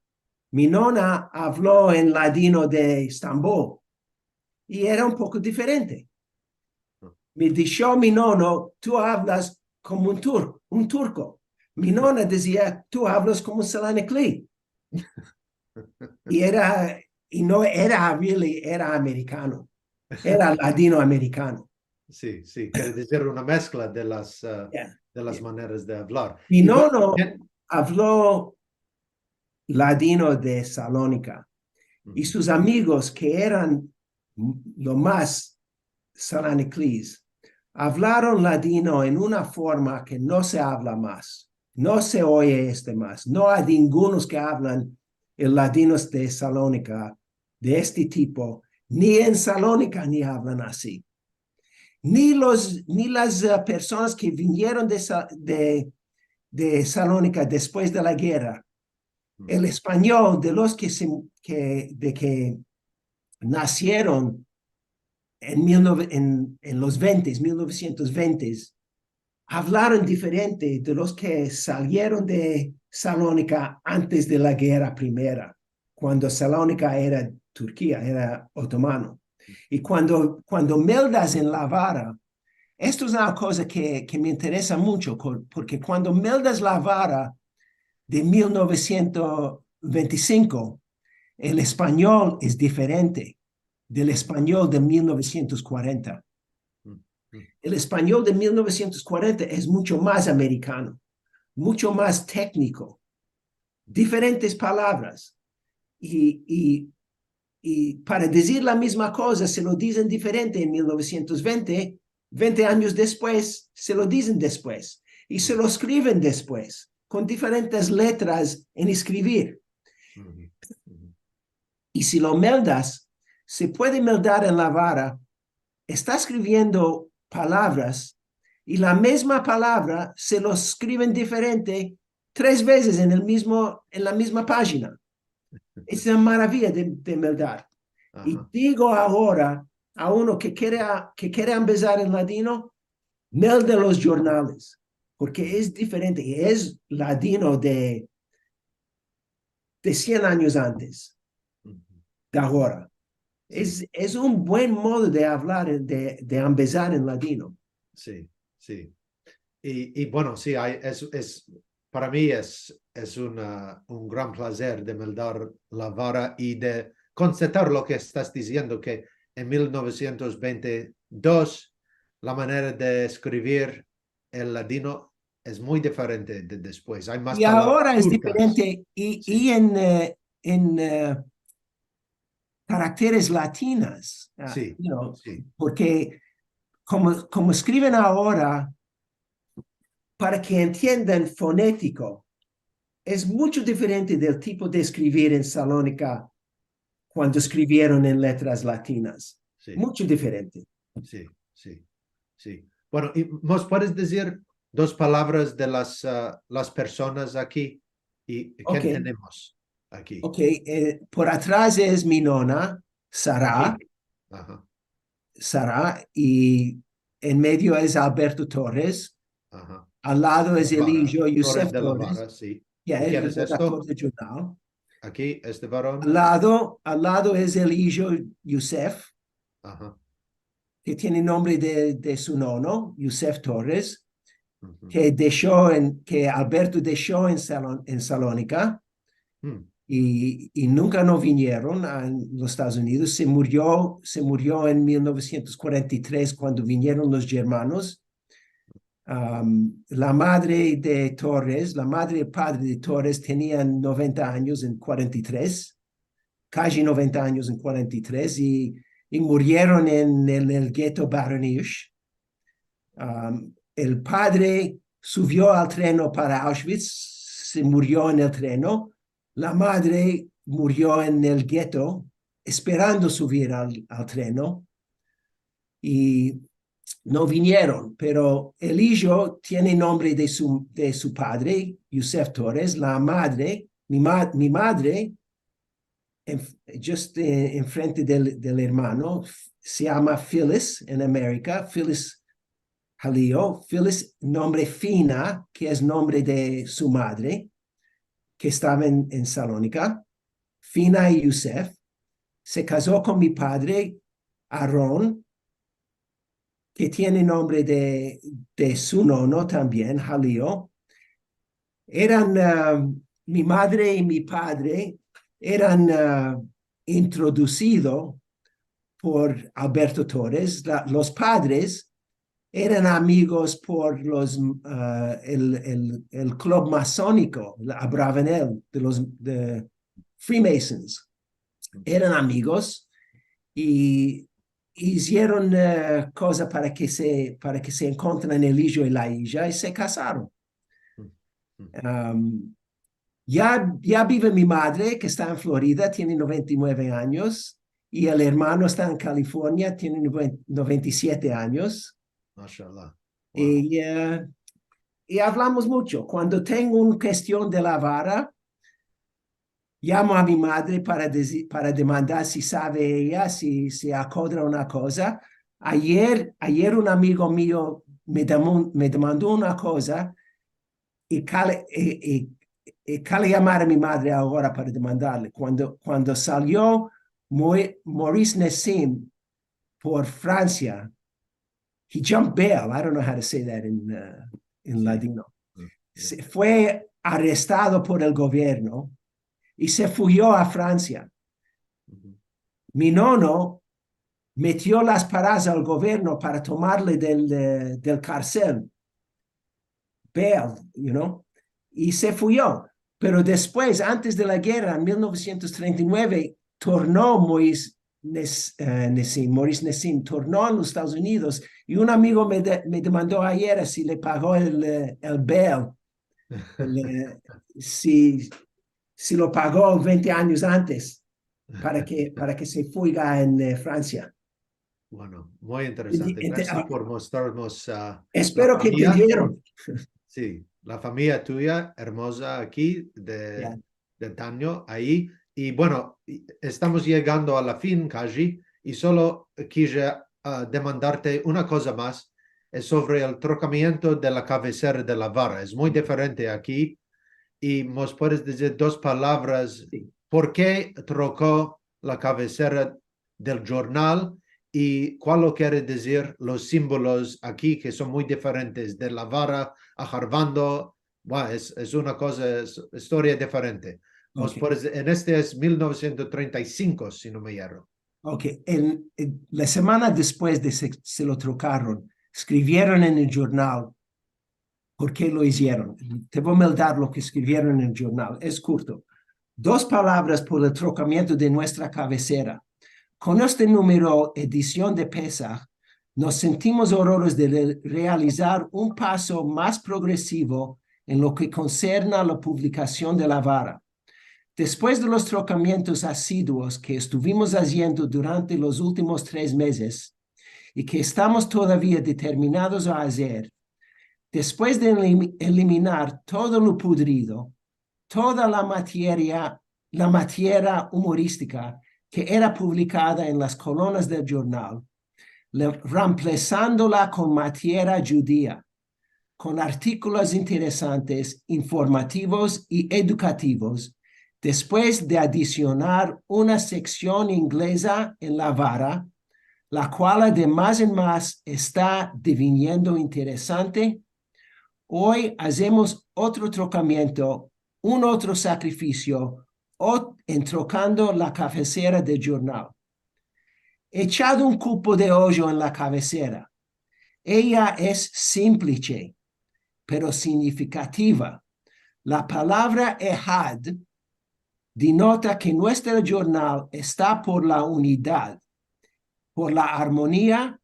Mi nona avlo en ladino de Estambol. I era un poko diferente. Me disho mi nono, "Tu avlas komo un tur-, un turko." Mi nona dizia, "Tu avlas komo un Selanikli." I era, i no era really, era amerikano. Era ladino-amerikano. Si, si, kere dizir una meskla de las, eh, Ya, de las ya. maneras de avlar. Mi I nono bueno, avlo ladino de Salonika. I Mhm. sus amigos ke eran m-, lo mas Selaniklis, avlaron ladino en una forma ke no se avla mas. No se oye este mas. No ay ningunos ke avlan el ladino de Salonika, de este tipo, ni en Salonika ni avlan ansi. Ni los, ni las, eh, personas ke vinieron de Sa-, de, de Salonika despues de la gerra. Mm. El espanyol de los ke se, ke, de ke nasieron en mil nove-, en, en los ventes, mil novesientos ventes, avlaron diferente de los ke salieron de Salonika antes de la gerra primera, kuando Salonika era Turkia, era otomano. I kuando, kuando meldas en la vara, esto es una koza ke, ke me interesa muncho, ko-, porke kuando meldas la vara de mil novesientos vente i sinko, el espanyol es diferente del espanyol de mil novesientos kuarenta. Mm, mm. El espanyol de mil novesientos kuarenta es muncho mas amerikano, muncho mas tekniko, diferentes palavras. I, i, i para dizir la mizma koza, se lo dizen diferente en mil novesientos vente, vente anyos despues, se lo dizen despues, i se lo eskriven despues, kon diferentes letras en eskrivir. Mhm, mhm. I si lo meldas, se puede meldar en la vara, esta eskriviendo palavras, i la mizma palavra se lo eskriven diferente tres vezes en el mizmo, en la mizma pajina. Es una maraviya de, de meldar. I Aha. digo agora a uno ke kere a, ke kere ambezar en ladino, melde los jurnales, porke es diferente, es ladino de, de sien anyos antes, Mhm. de agora. Si. Es, es un buen modo de avlar, de, de ambezar en ladino. Si, si. I, i bueno, si, ay, es, es, para mi es, es una, un gran plazer de meldar la vara i de konstatar lo ke estas diziendo, ke en mil novesientos vente i dos la manera de eskrivir el ladino es muy diferente de despues. Ay mas I palavras agora es turkas. diferente i, Si. i en, eh, en, eh, karakteres latinas, ah, Si, you know, si. porke komo, komo eskriven agora, para ke entiendan fonetiko, es muncho diferente del tipo de eskrivir en Salonika kuando eskrivieron en letras latinas. Si. Muncho diferente. Si, si, si. Bueno, i mos puedes dizir dos palavras de las, ah, las personas aki? I ken Ok. tenemos aki? Ok, eh, por atras es mi nona, Sara. Aki. Aha. Sara, i en medio es Alberto Torres, al lado es el ijo Yusef Torres. Ya, el redaktor del jurnal. Al lado, al lado es el ijo Yusef, ke tiene nombre de, de su nono, Yusef Torres, ke desho en, ke Alberto desho en Salon-, en Salonika, i, i nunka no vinieron a los Estados Unidos. Se murio, se murio en mil novesientos kuarenta i tres kuando vinieron los jermanos. Am, la madre de Torres, la madre i el padre de Torres tenian noventa anyos en kuarenta i tres, kaji noventa anyos en kuarenta i tres, i, i murieron en el, el geto Baronish. Am, el padre suvio al treno para Auschwitz, se murio en el treno. La madre murio en el geto, esperando suvir al, al treno. I no vinieron, pero el ijo tiene nombre de su, de su padre, Yusef Torres, la madre, mi ma-, mi madre, enf-, just, eh, enfrente del, del ermano, f-, se yama Phyllis en Amerika, Phyllis Halio, Phyllis, nombre Fina, ke es nombre de su madre, ke estava en, en Salonika, Fina i Yusef, se kazo kon mi padre, Aron, ke tiene nombre de, de su nono tambien, Halio. Eran, ah, mi madre i mi padre eran, ah, introdusido por Alberto Torres. La, los padres eran amigos por los, ah, el, el, el klub masoniko, la Abravanel, de los, de Freemasons. Eran amigos i izieron, eh, koza para ke se, para ke se enkontran el ijo i la ija i se kazaron. Am, ya, ya bive mi madre, ke esta en Florida, tiene noventa i nueve anyos, i el ermano esta en Kalifornia, tiene noven-, noventa i siete anyos. Mashallah. I, eh, i avlamos muncho. Kuando tengo un kestion de la vara, yamo a mi madre para dezi-, para demandar si save eya, si, si akodra una koza. Ayer, ayer un amigo mio me demo-, me demando una koza, i kale, i, i, i kale yamar a mi madre agora para demandarle. Kuando, kuando salio Mo-, Maurice Nassim por Fransia, he jumped bail. I don't know how to say that in, uh, in Ladino. Se fue arestado por el governo i se fuyo a Fransia. Mi nono metio las paras al governo para tomarle del, eh, del karsel. Bail, you know, i se fuyo. Pero despues, antes de la gerra, en mil novesientos trenta i nueve, torno Maurice Nes-, eh, Nassim, Maurice Nassim, torno a los Estados Unidos, i un amigo me de-, me demando ayer si le pago el, eh, el bail, el, eh, si, si lo pago vente anyos antes para ke, para ke se fuiga en, eh, Fransia. Bueno, muy interesante. Ente-, ente-, Mersi por mostrarmos, ah, espero ke entendieron. Si, la famiya tuya, ermoza aki, de, de Tanyo, ayi. I, bueno, i estamos yegando a la fin, kaji, i solo kije, ah, demandarte una koza mas, es sovre el trokamiento de la kavesera de la vara. Es muy diferente aki, i mos puedes dizir dos palavras, por ke troko la kavesera del jurnal i kualo kere dizir los simbolos aki ke son muy diferentes de la vara a Harvando. Bueno, es, es una koza, es istoria diferente. Mos puedes, en este es mil novesientos trenta i sinko, si no me yerro. Ok, en, en la semana despues de se, se lo trokaron, eskrivieron en el jurnal por ke lo izieron. Te vo a meldar lo ke eskrivieron en el jurnal. Es kurto. Dos palavras por el trokamiento de muestra kavesera. Kon este numero edision de Pesah, mos sentimos orgulyosos de re-, realizar un paso mas progresivo en lo ke konserna la publikasion de la vara. Despues de los trokamientos asiduos ke estuvimos aziendo durante los ultimos tres mezes i ke estamos todavia determinados a azer, despues de elim-, eliminar todo lo pudrido, toda la materia, la materia umoristika ke era publikada en las kolonas del jurnal, le-, ramplasandola kon materia djudia, kon artikolos interesantes, informativos i edukativos, despues de adisionar una seksion ingleza en La Vara, la kual de mas en mas esta deviniendo interesante. Oy azemos otro trokamiento, un otro sakrifisio, ot-, en trokando la kavesera del jurnal. Echad un kupo de ojo en la kavesera. Eya es simpliche, pero signifikativa. La palavra ehad denota ke nuestro jurnal esta por la unidad, por la armonia,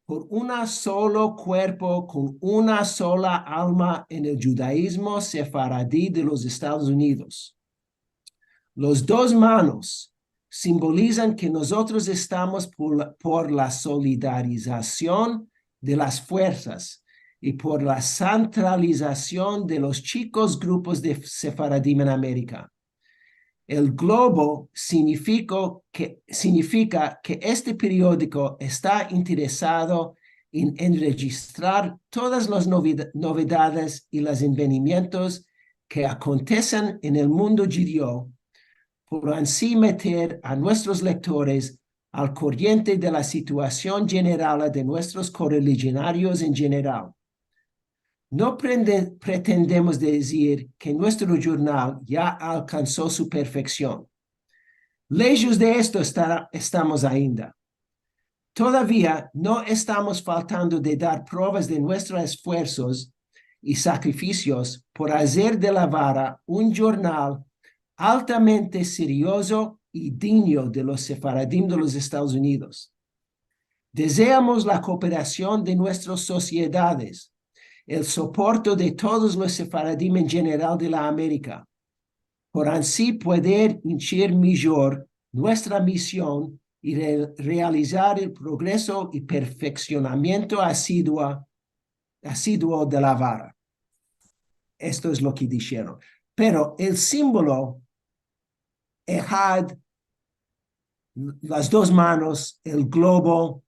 por una solo kuerpo, kon una sola alma en el djudaizmo sefaradi de los Estados Unidos. Los dos manos simbolizan ke mozotros estamos por la, por la solidarizasion de las fuersas i por la sentralizasion de los chikos grupos de sefaradim en Amerika. El Globo signifiko ke, signifika ke este periodiko esta interesado en enrejistrar todas las novida-, novedades i los evenimientos ke akontesen en el mundo djudio, por ansi meter a nuestros lektores al koriente de la situasion jenerala de nuestros koreligionarios en jeneral. No prende-, pretendemos dizir ke nuestro jurnal ya alkanso su perfeksion. Lejos de esto esta-, estamos ainda. Todavia no estamos faltando de dar provas de nuestros esfuersos i sakrifisios por azer de La Vara un jurnal altamente seriozo i dinyo de los sefaradim de los Estados Unidos. Dezeamos la kooperasion de nuestras sosiedades, el soporto de todos los sefaradim en jeneral de la Amerika, por ansi pueder inchir mijor nuestra mision i re-, realizar el progreso i perfeksionamiento asiduo, asiduo de La Vara. Esto es lo ke disheron. Pero el simbolo ehad, las dos manos, el globo,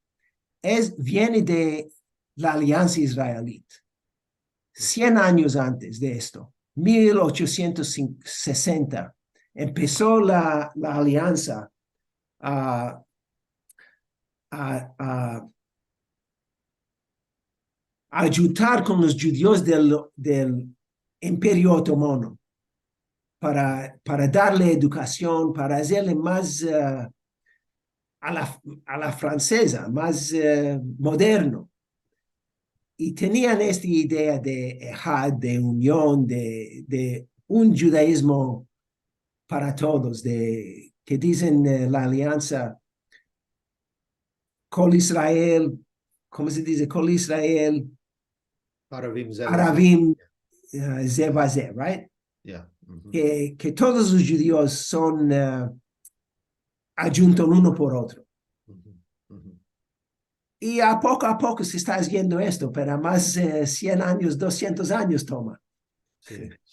es, viene de la Aliansa Israelit. Sien anyos antes de esto, mil ochosientos sesenta, empeso la, la aliansa a, a, a, a ayudar kon los djudios del, del Imperio Otomano para, para darle edukasion, para azerle mas, eh, a la, a la franseza, mas, eh, moderno. I tenian esta idea de ehad, de union, de, de un djudaizmo para todos, de, ke dizen, eh, la aliansa, Kol Israel, komo se dize? Kol Israel, Aravim ze le ze. Aravim, eh, ze ba ze, right? Yeah. Ke, ke todos los djudios son, eh, ayuntan uno por otro. I a poko a poko se esta aziendo esto, pero mas, eh, sien anyos, dosientos anyos toma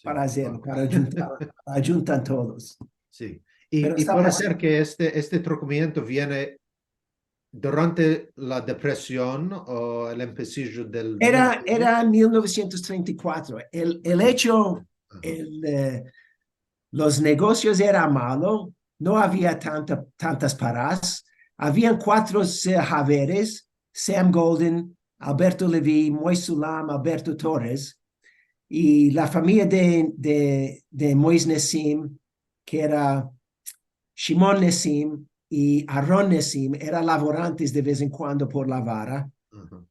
para azerlo, para ayuntar, para ayuntar todos. Si. I, pero i esta puede ser ke este, este trokamiento viene durante la depresion o el empesijo del... Era, era mil novesientos trenta i kuatro. El, el echo, el, eh, los negosios era malo, no avia tanta, tantas paras. Avian kuatro, eh, haveres, Sam Golden, Alberto Levy, Moiz Sulam, Alberto Torres, i la famiya de, de, de Moiz Nesim, ke era Shimon Nesim i Aron Nesim, era lavorantes de vez en kuando por La Vara,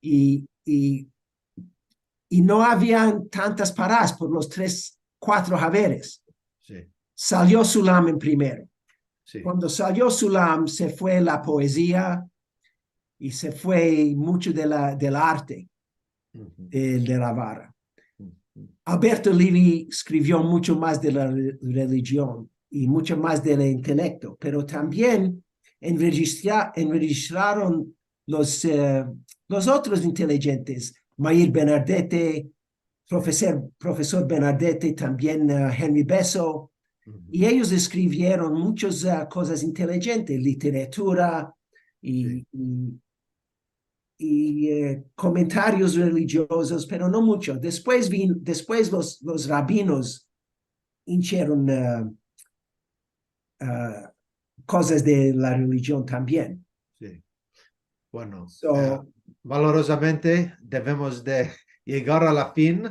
i, i, i no avian tantas paras por los tres, kuatro haveres. Si. Salio Sulam en primero. Si. Kuando salio Sulam, se fue la poezia i se fue mucho de la, del arte de, de La Vara. Alberto Levy eskrivio mucho mas de la re-, relijion i mucho mas del intelekto, pero tambien enrejistra-, enrejistraron los, eh, los otros intelijentes, Meir Bernardete, profesor, profesor Bernardete, tambien, eh, Henry Bessel, i eyos eskrivieron muchas, eh, kozas intelijentes, literatura i, i i, e, komentarios relijiozos, pero no muncho. Despues vin-, despues los, los rabinos inshieron, e, e, kozas de la relijion tambien. Si. Bueno, so, e, valorozamente devemos de yegar a la fin,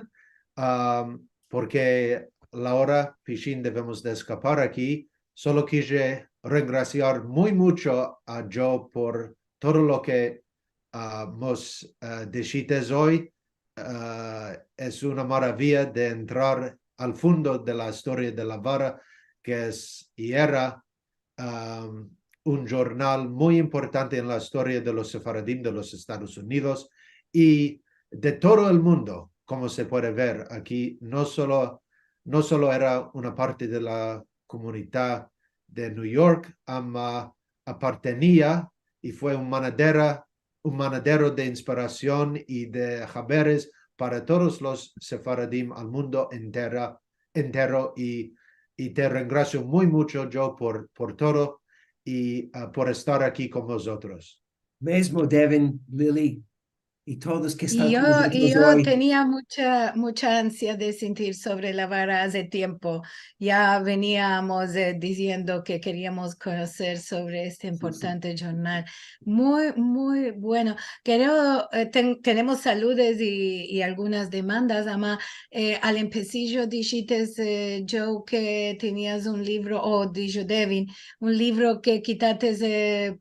am, porke la ora pishin devemos de eskapar aki. Solo kije rengrasiar muy muncho a Joe por todo lo ke, a, mos, a, dishites oy. A, es una maraviya de entrar al fundo de la istoria de la vara, ke es i era, am, un jurnal muy importante en la istoria de los sefaradim de los Estados Unidos i de todo el mundo, komo se puede ver aki. No solo, no solo era una parte de la komunidad de New York, ama apartenia i fue un manadera, un manadero de inspirasion i de haberes para todos los sefaradim al mundo entera, entero, i, i te rengrasio muy muncho, Joe, por, por todo i, a, por estar aki kon vozotros. Mezmo, Devin, Lily, i todos ke I estan yo, kon i vozotros yo oy. Tenia muncha, muncha ansia de sentir sovre la vara aze tiempo. Ya veniamos, e, diziendo ke keriamos konoser sovre este, si, si, importante jurnal. Muy, muy bueno. Kereo, e, ten-, tenemos saludes i, i algunas demandas, ama, e, al empesijo dishites, e, Joe, ke tenias un livro, o dijo Devin, un livro ke kitates, e,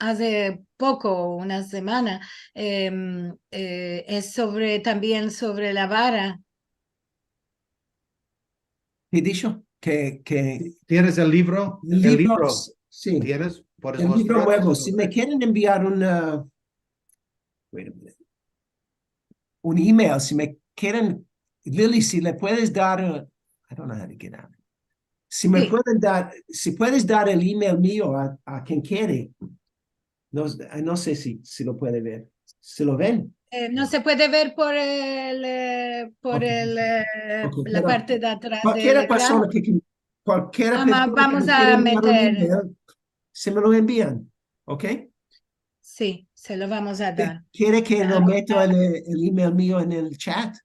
aze poko, una semana, em, e, es sovre, tambien sovre la vara. Ke disho? Ke, ke Tienes el livro? El livro, si. Tienes? Puedes mostrar? El livro muevo. Si me keren enviar un, a, wait a minute. Un email, si me keren, Lily, si le puedes dar, uh, I don't know how to get out. Si me pueden dar, si puedes dar el email mio a, a ken kere, no, no se si, si lo puede ver. Si lo ven? E, no se puede ver por el, e, por el, e, la parte de atras del ekrano. Kualkiera persona ke, ke, kualkiera persona ke me kere enviar un email, se me lo envian, ok? Si, se lo vamos a dar. Kere ke lo meta el, el email mio en el chat?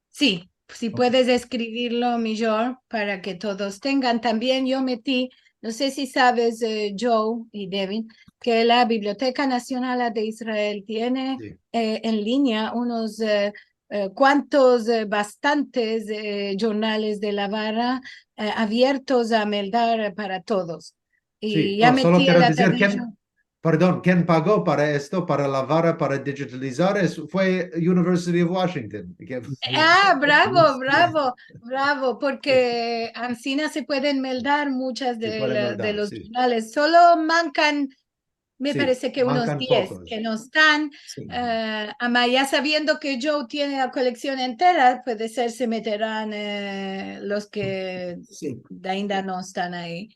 Si, si puedes eskrivirlo mijor para ke todos tengan. Tambien yo meti, no se si saves, e, Joe i Devin, ke la Biblioteka Nasionala de Israel tiene, e, en linea unos, e, e, kuantos, e, bastantes, e, jurnales de la vara, e, aviertos a meldar para todos. I ya meti el aterrijo. Pardon, ken pago para esto, para la vara, para dijitalizar? Es, fue University of Washington. A, bravo, bravo, bravo, porke ansina se pueden meldar munchas de los jurnales. Solo mankan, me parese ke unos diez ke no estan. E, ama ya saviendo ke Joe tiene la koleksion entera, puede ser se meteran, e, los ke ainda no estan ayi.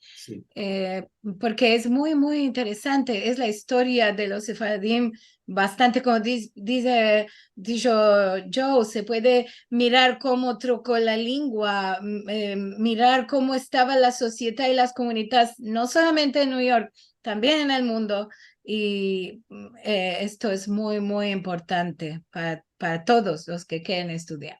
E, porke es muy, muy interesante. Es la istoria de los sefaradim bastante, komo diz-, dize, disho Joe, se puede mirar komo troko la lingua, m-, e, mirar komo estava la sosiedad i las komunidades, no solamente en New York, tambien en el mundo. I, e, esto es muy, muy importante para, para todos los ke keren estudiar.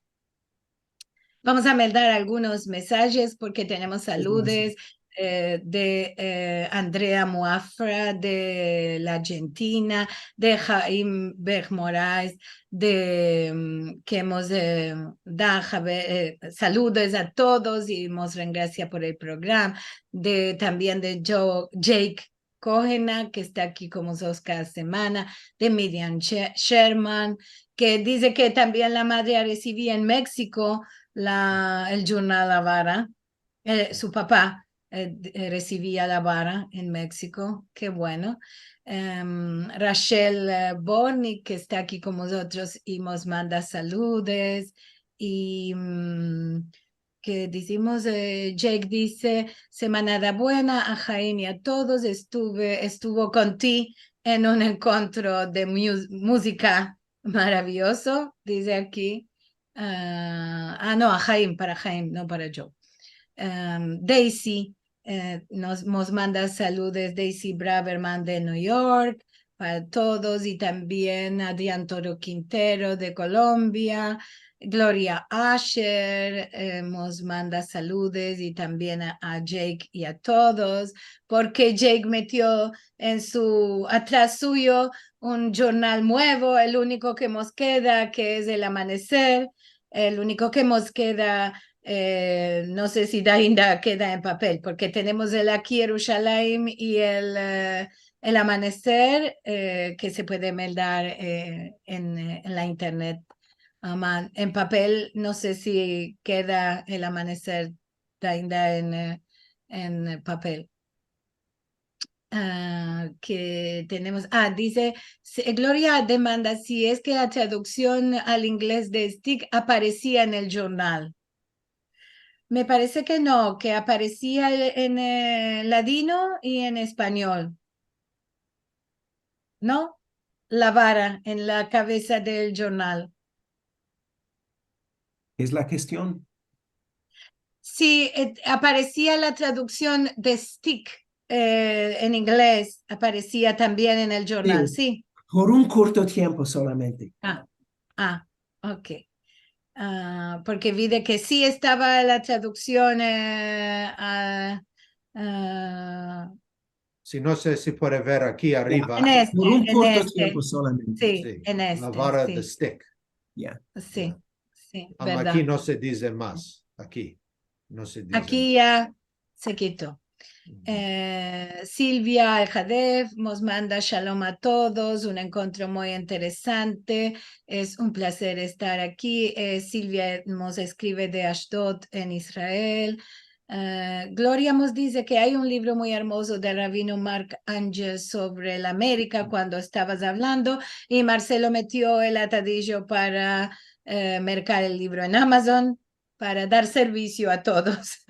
Vamos a meldar algunos mesajes porke tenemos saludes, e, de, e, Andrea Muafra de la Argentina, de Jaim Berg Moraes, de, mm, ke mos, e, da, e, saludos a todos i mos rengrasia por el programa, de, tambien de Joe, Jake Kohena, ke esta aki kon mozotros kada semana, de Miriam She-, Sherman, ke dize ke tambien la madre a resivi en Meksiko la, el jurnal La Vara, e, su papa, e, d-, e, resivia La Vara en Meksiko. Ke bueno. Em, Rachel, e, Bortnick, ke esta aki kon mozotros i mos manda saludos. I, mm, ke dizimos, e, Jake dize, semanada buena, Ahaim i a todos, estuve, estuvo kon ti en un enkontro de mu-, muzika maraviozo, dize aki. A, a, no, Ahaim, para Ahaim, no para Joe. Em, Daisy, e, nos, mos manda saludos, Daisy Braverman de New York, para todos, i tambien a Diantoro Quintero de Kolombia, Gloria Asher, eh, mos manda saludos, i tambien a, a Jake i a todos, porke Jake metio en su, atras suyo, un jornal muevo, el uniko ke mos keda, ke es El Amaneser, el uniko ke mos keda, eh, no se si ainda keda en papel, porke tenemos el Aki Yerushalayim i el, eh, El Amaneser, eh, ke se puede meldar, eh, en, eh, en la internet. Ama, en papel, no se si keda El Amaneser ainda en, eh, en papel. Ah, ke tenemos, ah, dize, si, Gloria demanda si es ke la traduksion al inglez de Stick aparesia en el jornal. Me parese ke no, ke aparesia en, eh, ladino i en espanyol. No? La vara en la kavesa del jornal. Es la kestion. Si, eh, aparesia la traduksion de Stick, eh, en inglez, aparesia tambien en el jornal, si. Por un kurto tiempo solamente. Ah, ah, ok. Ah, porke vi de ke si estava la traduksion, eh, a, a, Si no se, si puede ver aki arriva. En este, por un kurto tiempo solamente. Si, si, en este, la vara de Stick. Ya. Si, si, verdad. Ama aki no se dize mas. Aki no se dize mas. Aki ya se kito. Eh, Silvia Alhadef mos manda shalom a todos, un enkontro muy interesante, es un plazer estar aki. Eh, Silvia mos eskrive de Ashdod en Israel. Eh, Gloria mos dize ke ay un livro muy ermozo de Rabino Mark Angel sovre la Amerika kuando estavas avlando, i Marcelo metio el atadijo para, eh, merkar el livro en Amazon para dar servisio a todos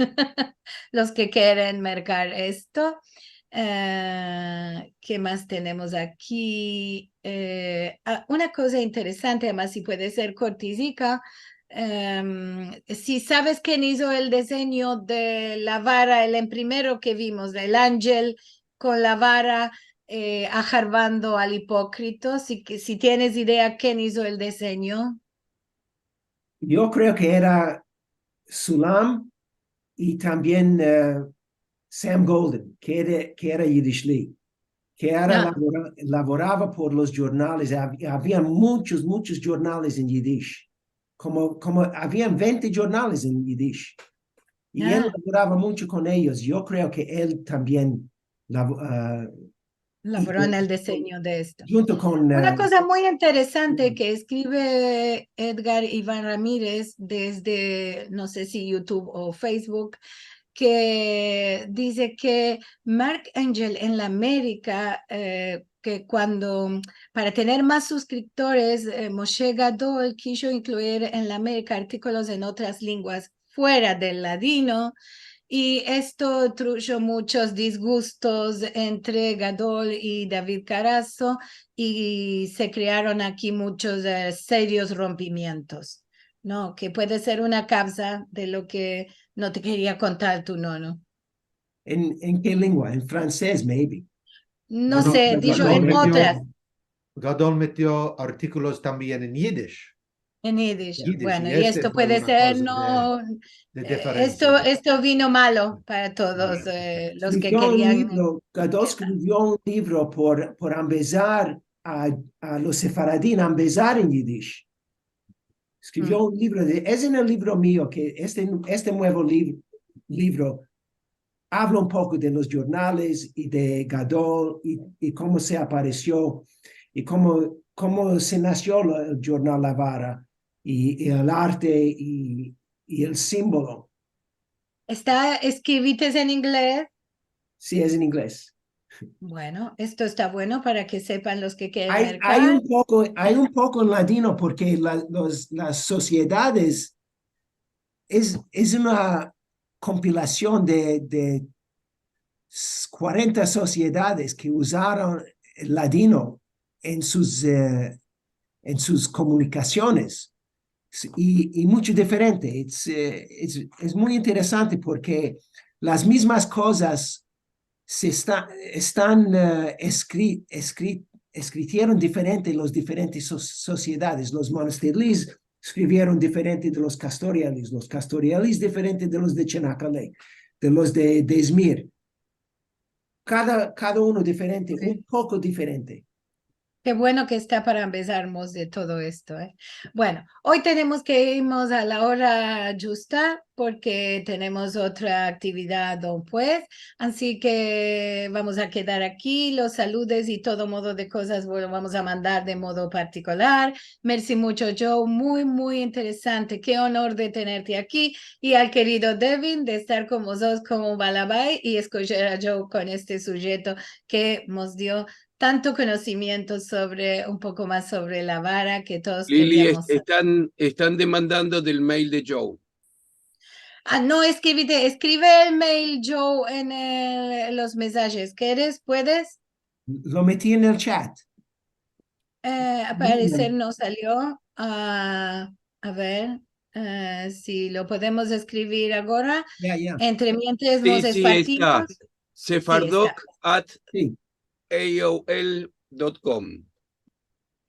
los ke keren merkar esto. Eh, ke mas tenemos aki? Eh, ah, una koza interesante, además, si puede ser kortizika, em, si saves ken izo el dizenyo de la vara, el en primero ke vimos, del angel kon la vara, eh, aharvando al ipokrito, si, si tienes idea ken izo el dizenyo. Yo kreo ke era Sulam i tambien, eh, Sam Golden, ke era, ke era yidishli, ke era lavora-, lavorava por los jornales. Hav-, avia munchos, munchos jornales en yidish. Komo, komo avian vente jornales en yidish. I el lavorava muncho kon eyos. Yo kreo ke el tambien lavo-, ah, lavoro en el dizenyo de esto. Djunto kon, eh, una koza muy interesante ke eskrive Edgar Ivan Ramirez desde, no se si YouTube o Facebook, ke dize ke Mark Angel en la Amerika, eh, ke kuando, para tener mas suskriptores, eh, Moshe Gadol kijo inkluir en la Amerika artikolos en otras lenguas fuera del ladino, i esto trujo munchos disgustos entre Gadol i David Carasso, i se krearon aki munchos, eh, serios rompimientos, no? Ke puede ser una kavza de lo ke no te keria kontar tu nono. En, en ke lengua? En fransez, maybe. No se, dijo en otras. Gadol metio artikolos tambien en yidish. En yidish. Bueno, i esto puede ser, no, eh, esto, esto vino malo para todos, eh, los ke kerian. Gadol eskrivio un livro por, por ambezar a, a los sefaradim a ambezar en yidish. Eskrivio un livro de, es en el livro mio ke este, este muevo liv-, livro avla un poko de los jornales i de Gadol i, i komo se aparesio i komo, komo se nasio la, el jornal La Vara i, i el arte i, i el simbolo. Esta eskrivite en inglez? Si, es en inglez. Bueno, esto esta bueno para ke sepan los ke keren merkar. Ay, ay un poko, ay un poko en ladino porke la, los, las sosiedades es, es una kompilasion de, de s-, kuarenta sosiedades ke uzaron el ladino en sus, eh, en sus komunikasiones. S-, i, i muncho diferente. Es, eh, es, es muy interesante porke las mizmas kozas se esta-, estan, eh, eskri-, eskri-, eskrivieron diferente los diferentes so-, sosiedades. Los Monasterlis eskrivieron diferente de los Kastorialis, los Kastorialis diferente de los de Chanakkale, de los de, de Izmir. Kada, kada uno diferente, un poko diferente. Ke bueno ke esta para ambezarmos de todo esto, e. Bueno, oy tenemos ke irmos a la ora djusta porke tenemos otra aktividad despues, ansi ke vamos a kedar aki. Los saludes i todo modo de kozas vo-, vamos a mandar de modo partikular. Mersi muncho, Joe, muy, muy interesante. Ke onor de tenerte aki. I al kerido Devin de estar kon vozotros komo balabai i eskojer a Joe kon este sujeto ke mos dio tanto konosimiento sovre, un poko mas sovre la vara ke todos keriamos saver. Lili, est-, estan, estan demandando del mail de Joe. A, no, eskrivite, eskrive el mail, Joe, en el, los mesajes. Keres? Puedes? Lo meti en el chat. E, al pareser no salio. A, a ver, e, si lo podemos eskrivir agora. Ya, ya. Entremientres mos espartimos. Si, si, esta. Sefardok at aol dot com.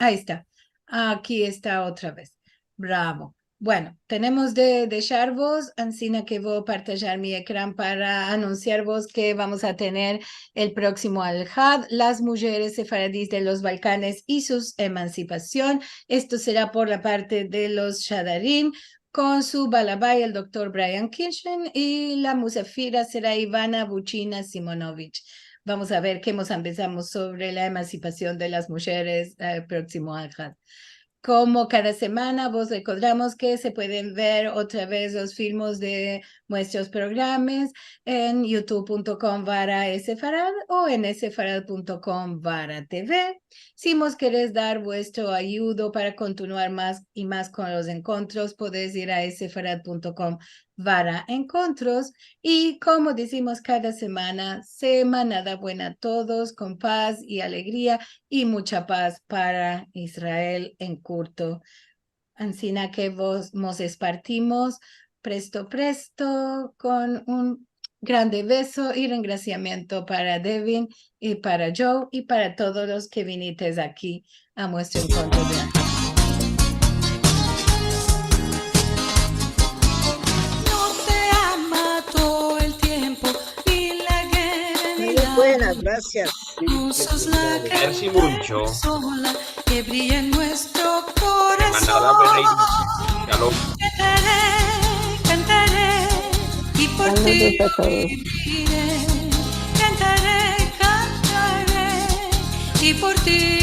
Ayi esta. Aki esta otra vez. Bravo. Bueno, tenemos de desharvos, ansina ke vo a partajar mi ekran para anunsiarvos ke vamos a tener el proksimo Alhad, las mujeres sefaradis de los Balkanes i su emansipasion. Esto sera por la parte de los Shadarim, kon su balabai, el doktor Brian Kirchen, i la musafira sera Ivana Buchina Simonovich. Vamos a ver ke mos ambezamos sovre la emansipasion de las mujeres, e, proksimo Alhad. Komo kada semana, vos rekordamos ke se pueden ver otra vez los filmos de muestros programas en youtube punto com vara sefarad o en sefarad punto com vara tv. Si mos keres dar vuestro ayudo para kontinuar mas i mas kon los enkontros, podes ir a sefarad punto com vara enkontros. I komo dizimos kada semana, semanada buena a todos, kon paz i alegria i muncha paz para Israel en kurto. Ansina ke vos, mos espartimos presto, presto, kon un grande beso i rengrasiamiento para Devin i para Joe i para todos los ke vinites aki a muestro enkontro de aki. No te ama todo el tiempo, ni la guerra, ni la hambre. Muy buenas, gracias. Mersi muncho. Sola, ke brille en muestro korason. Manada Bereina. Shalom. Kantare, kantare, i por ti vivire. Kantare, kantare, i por ti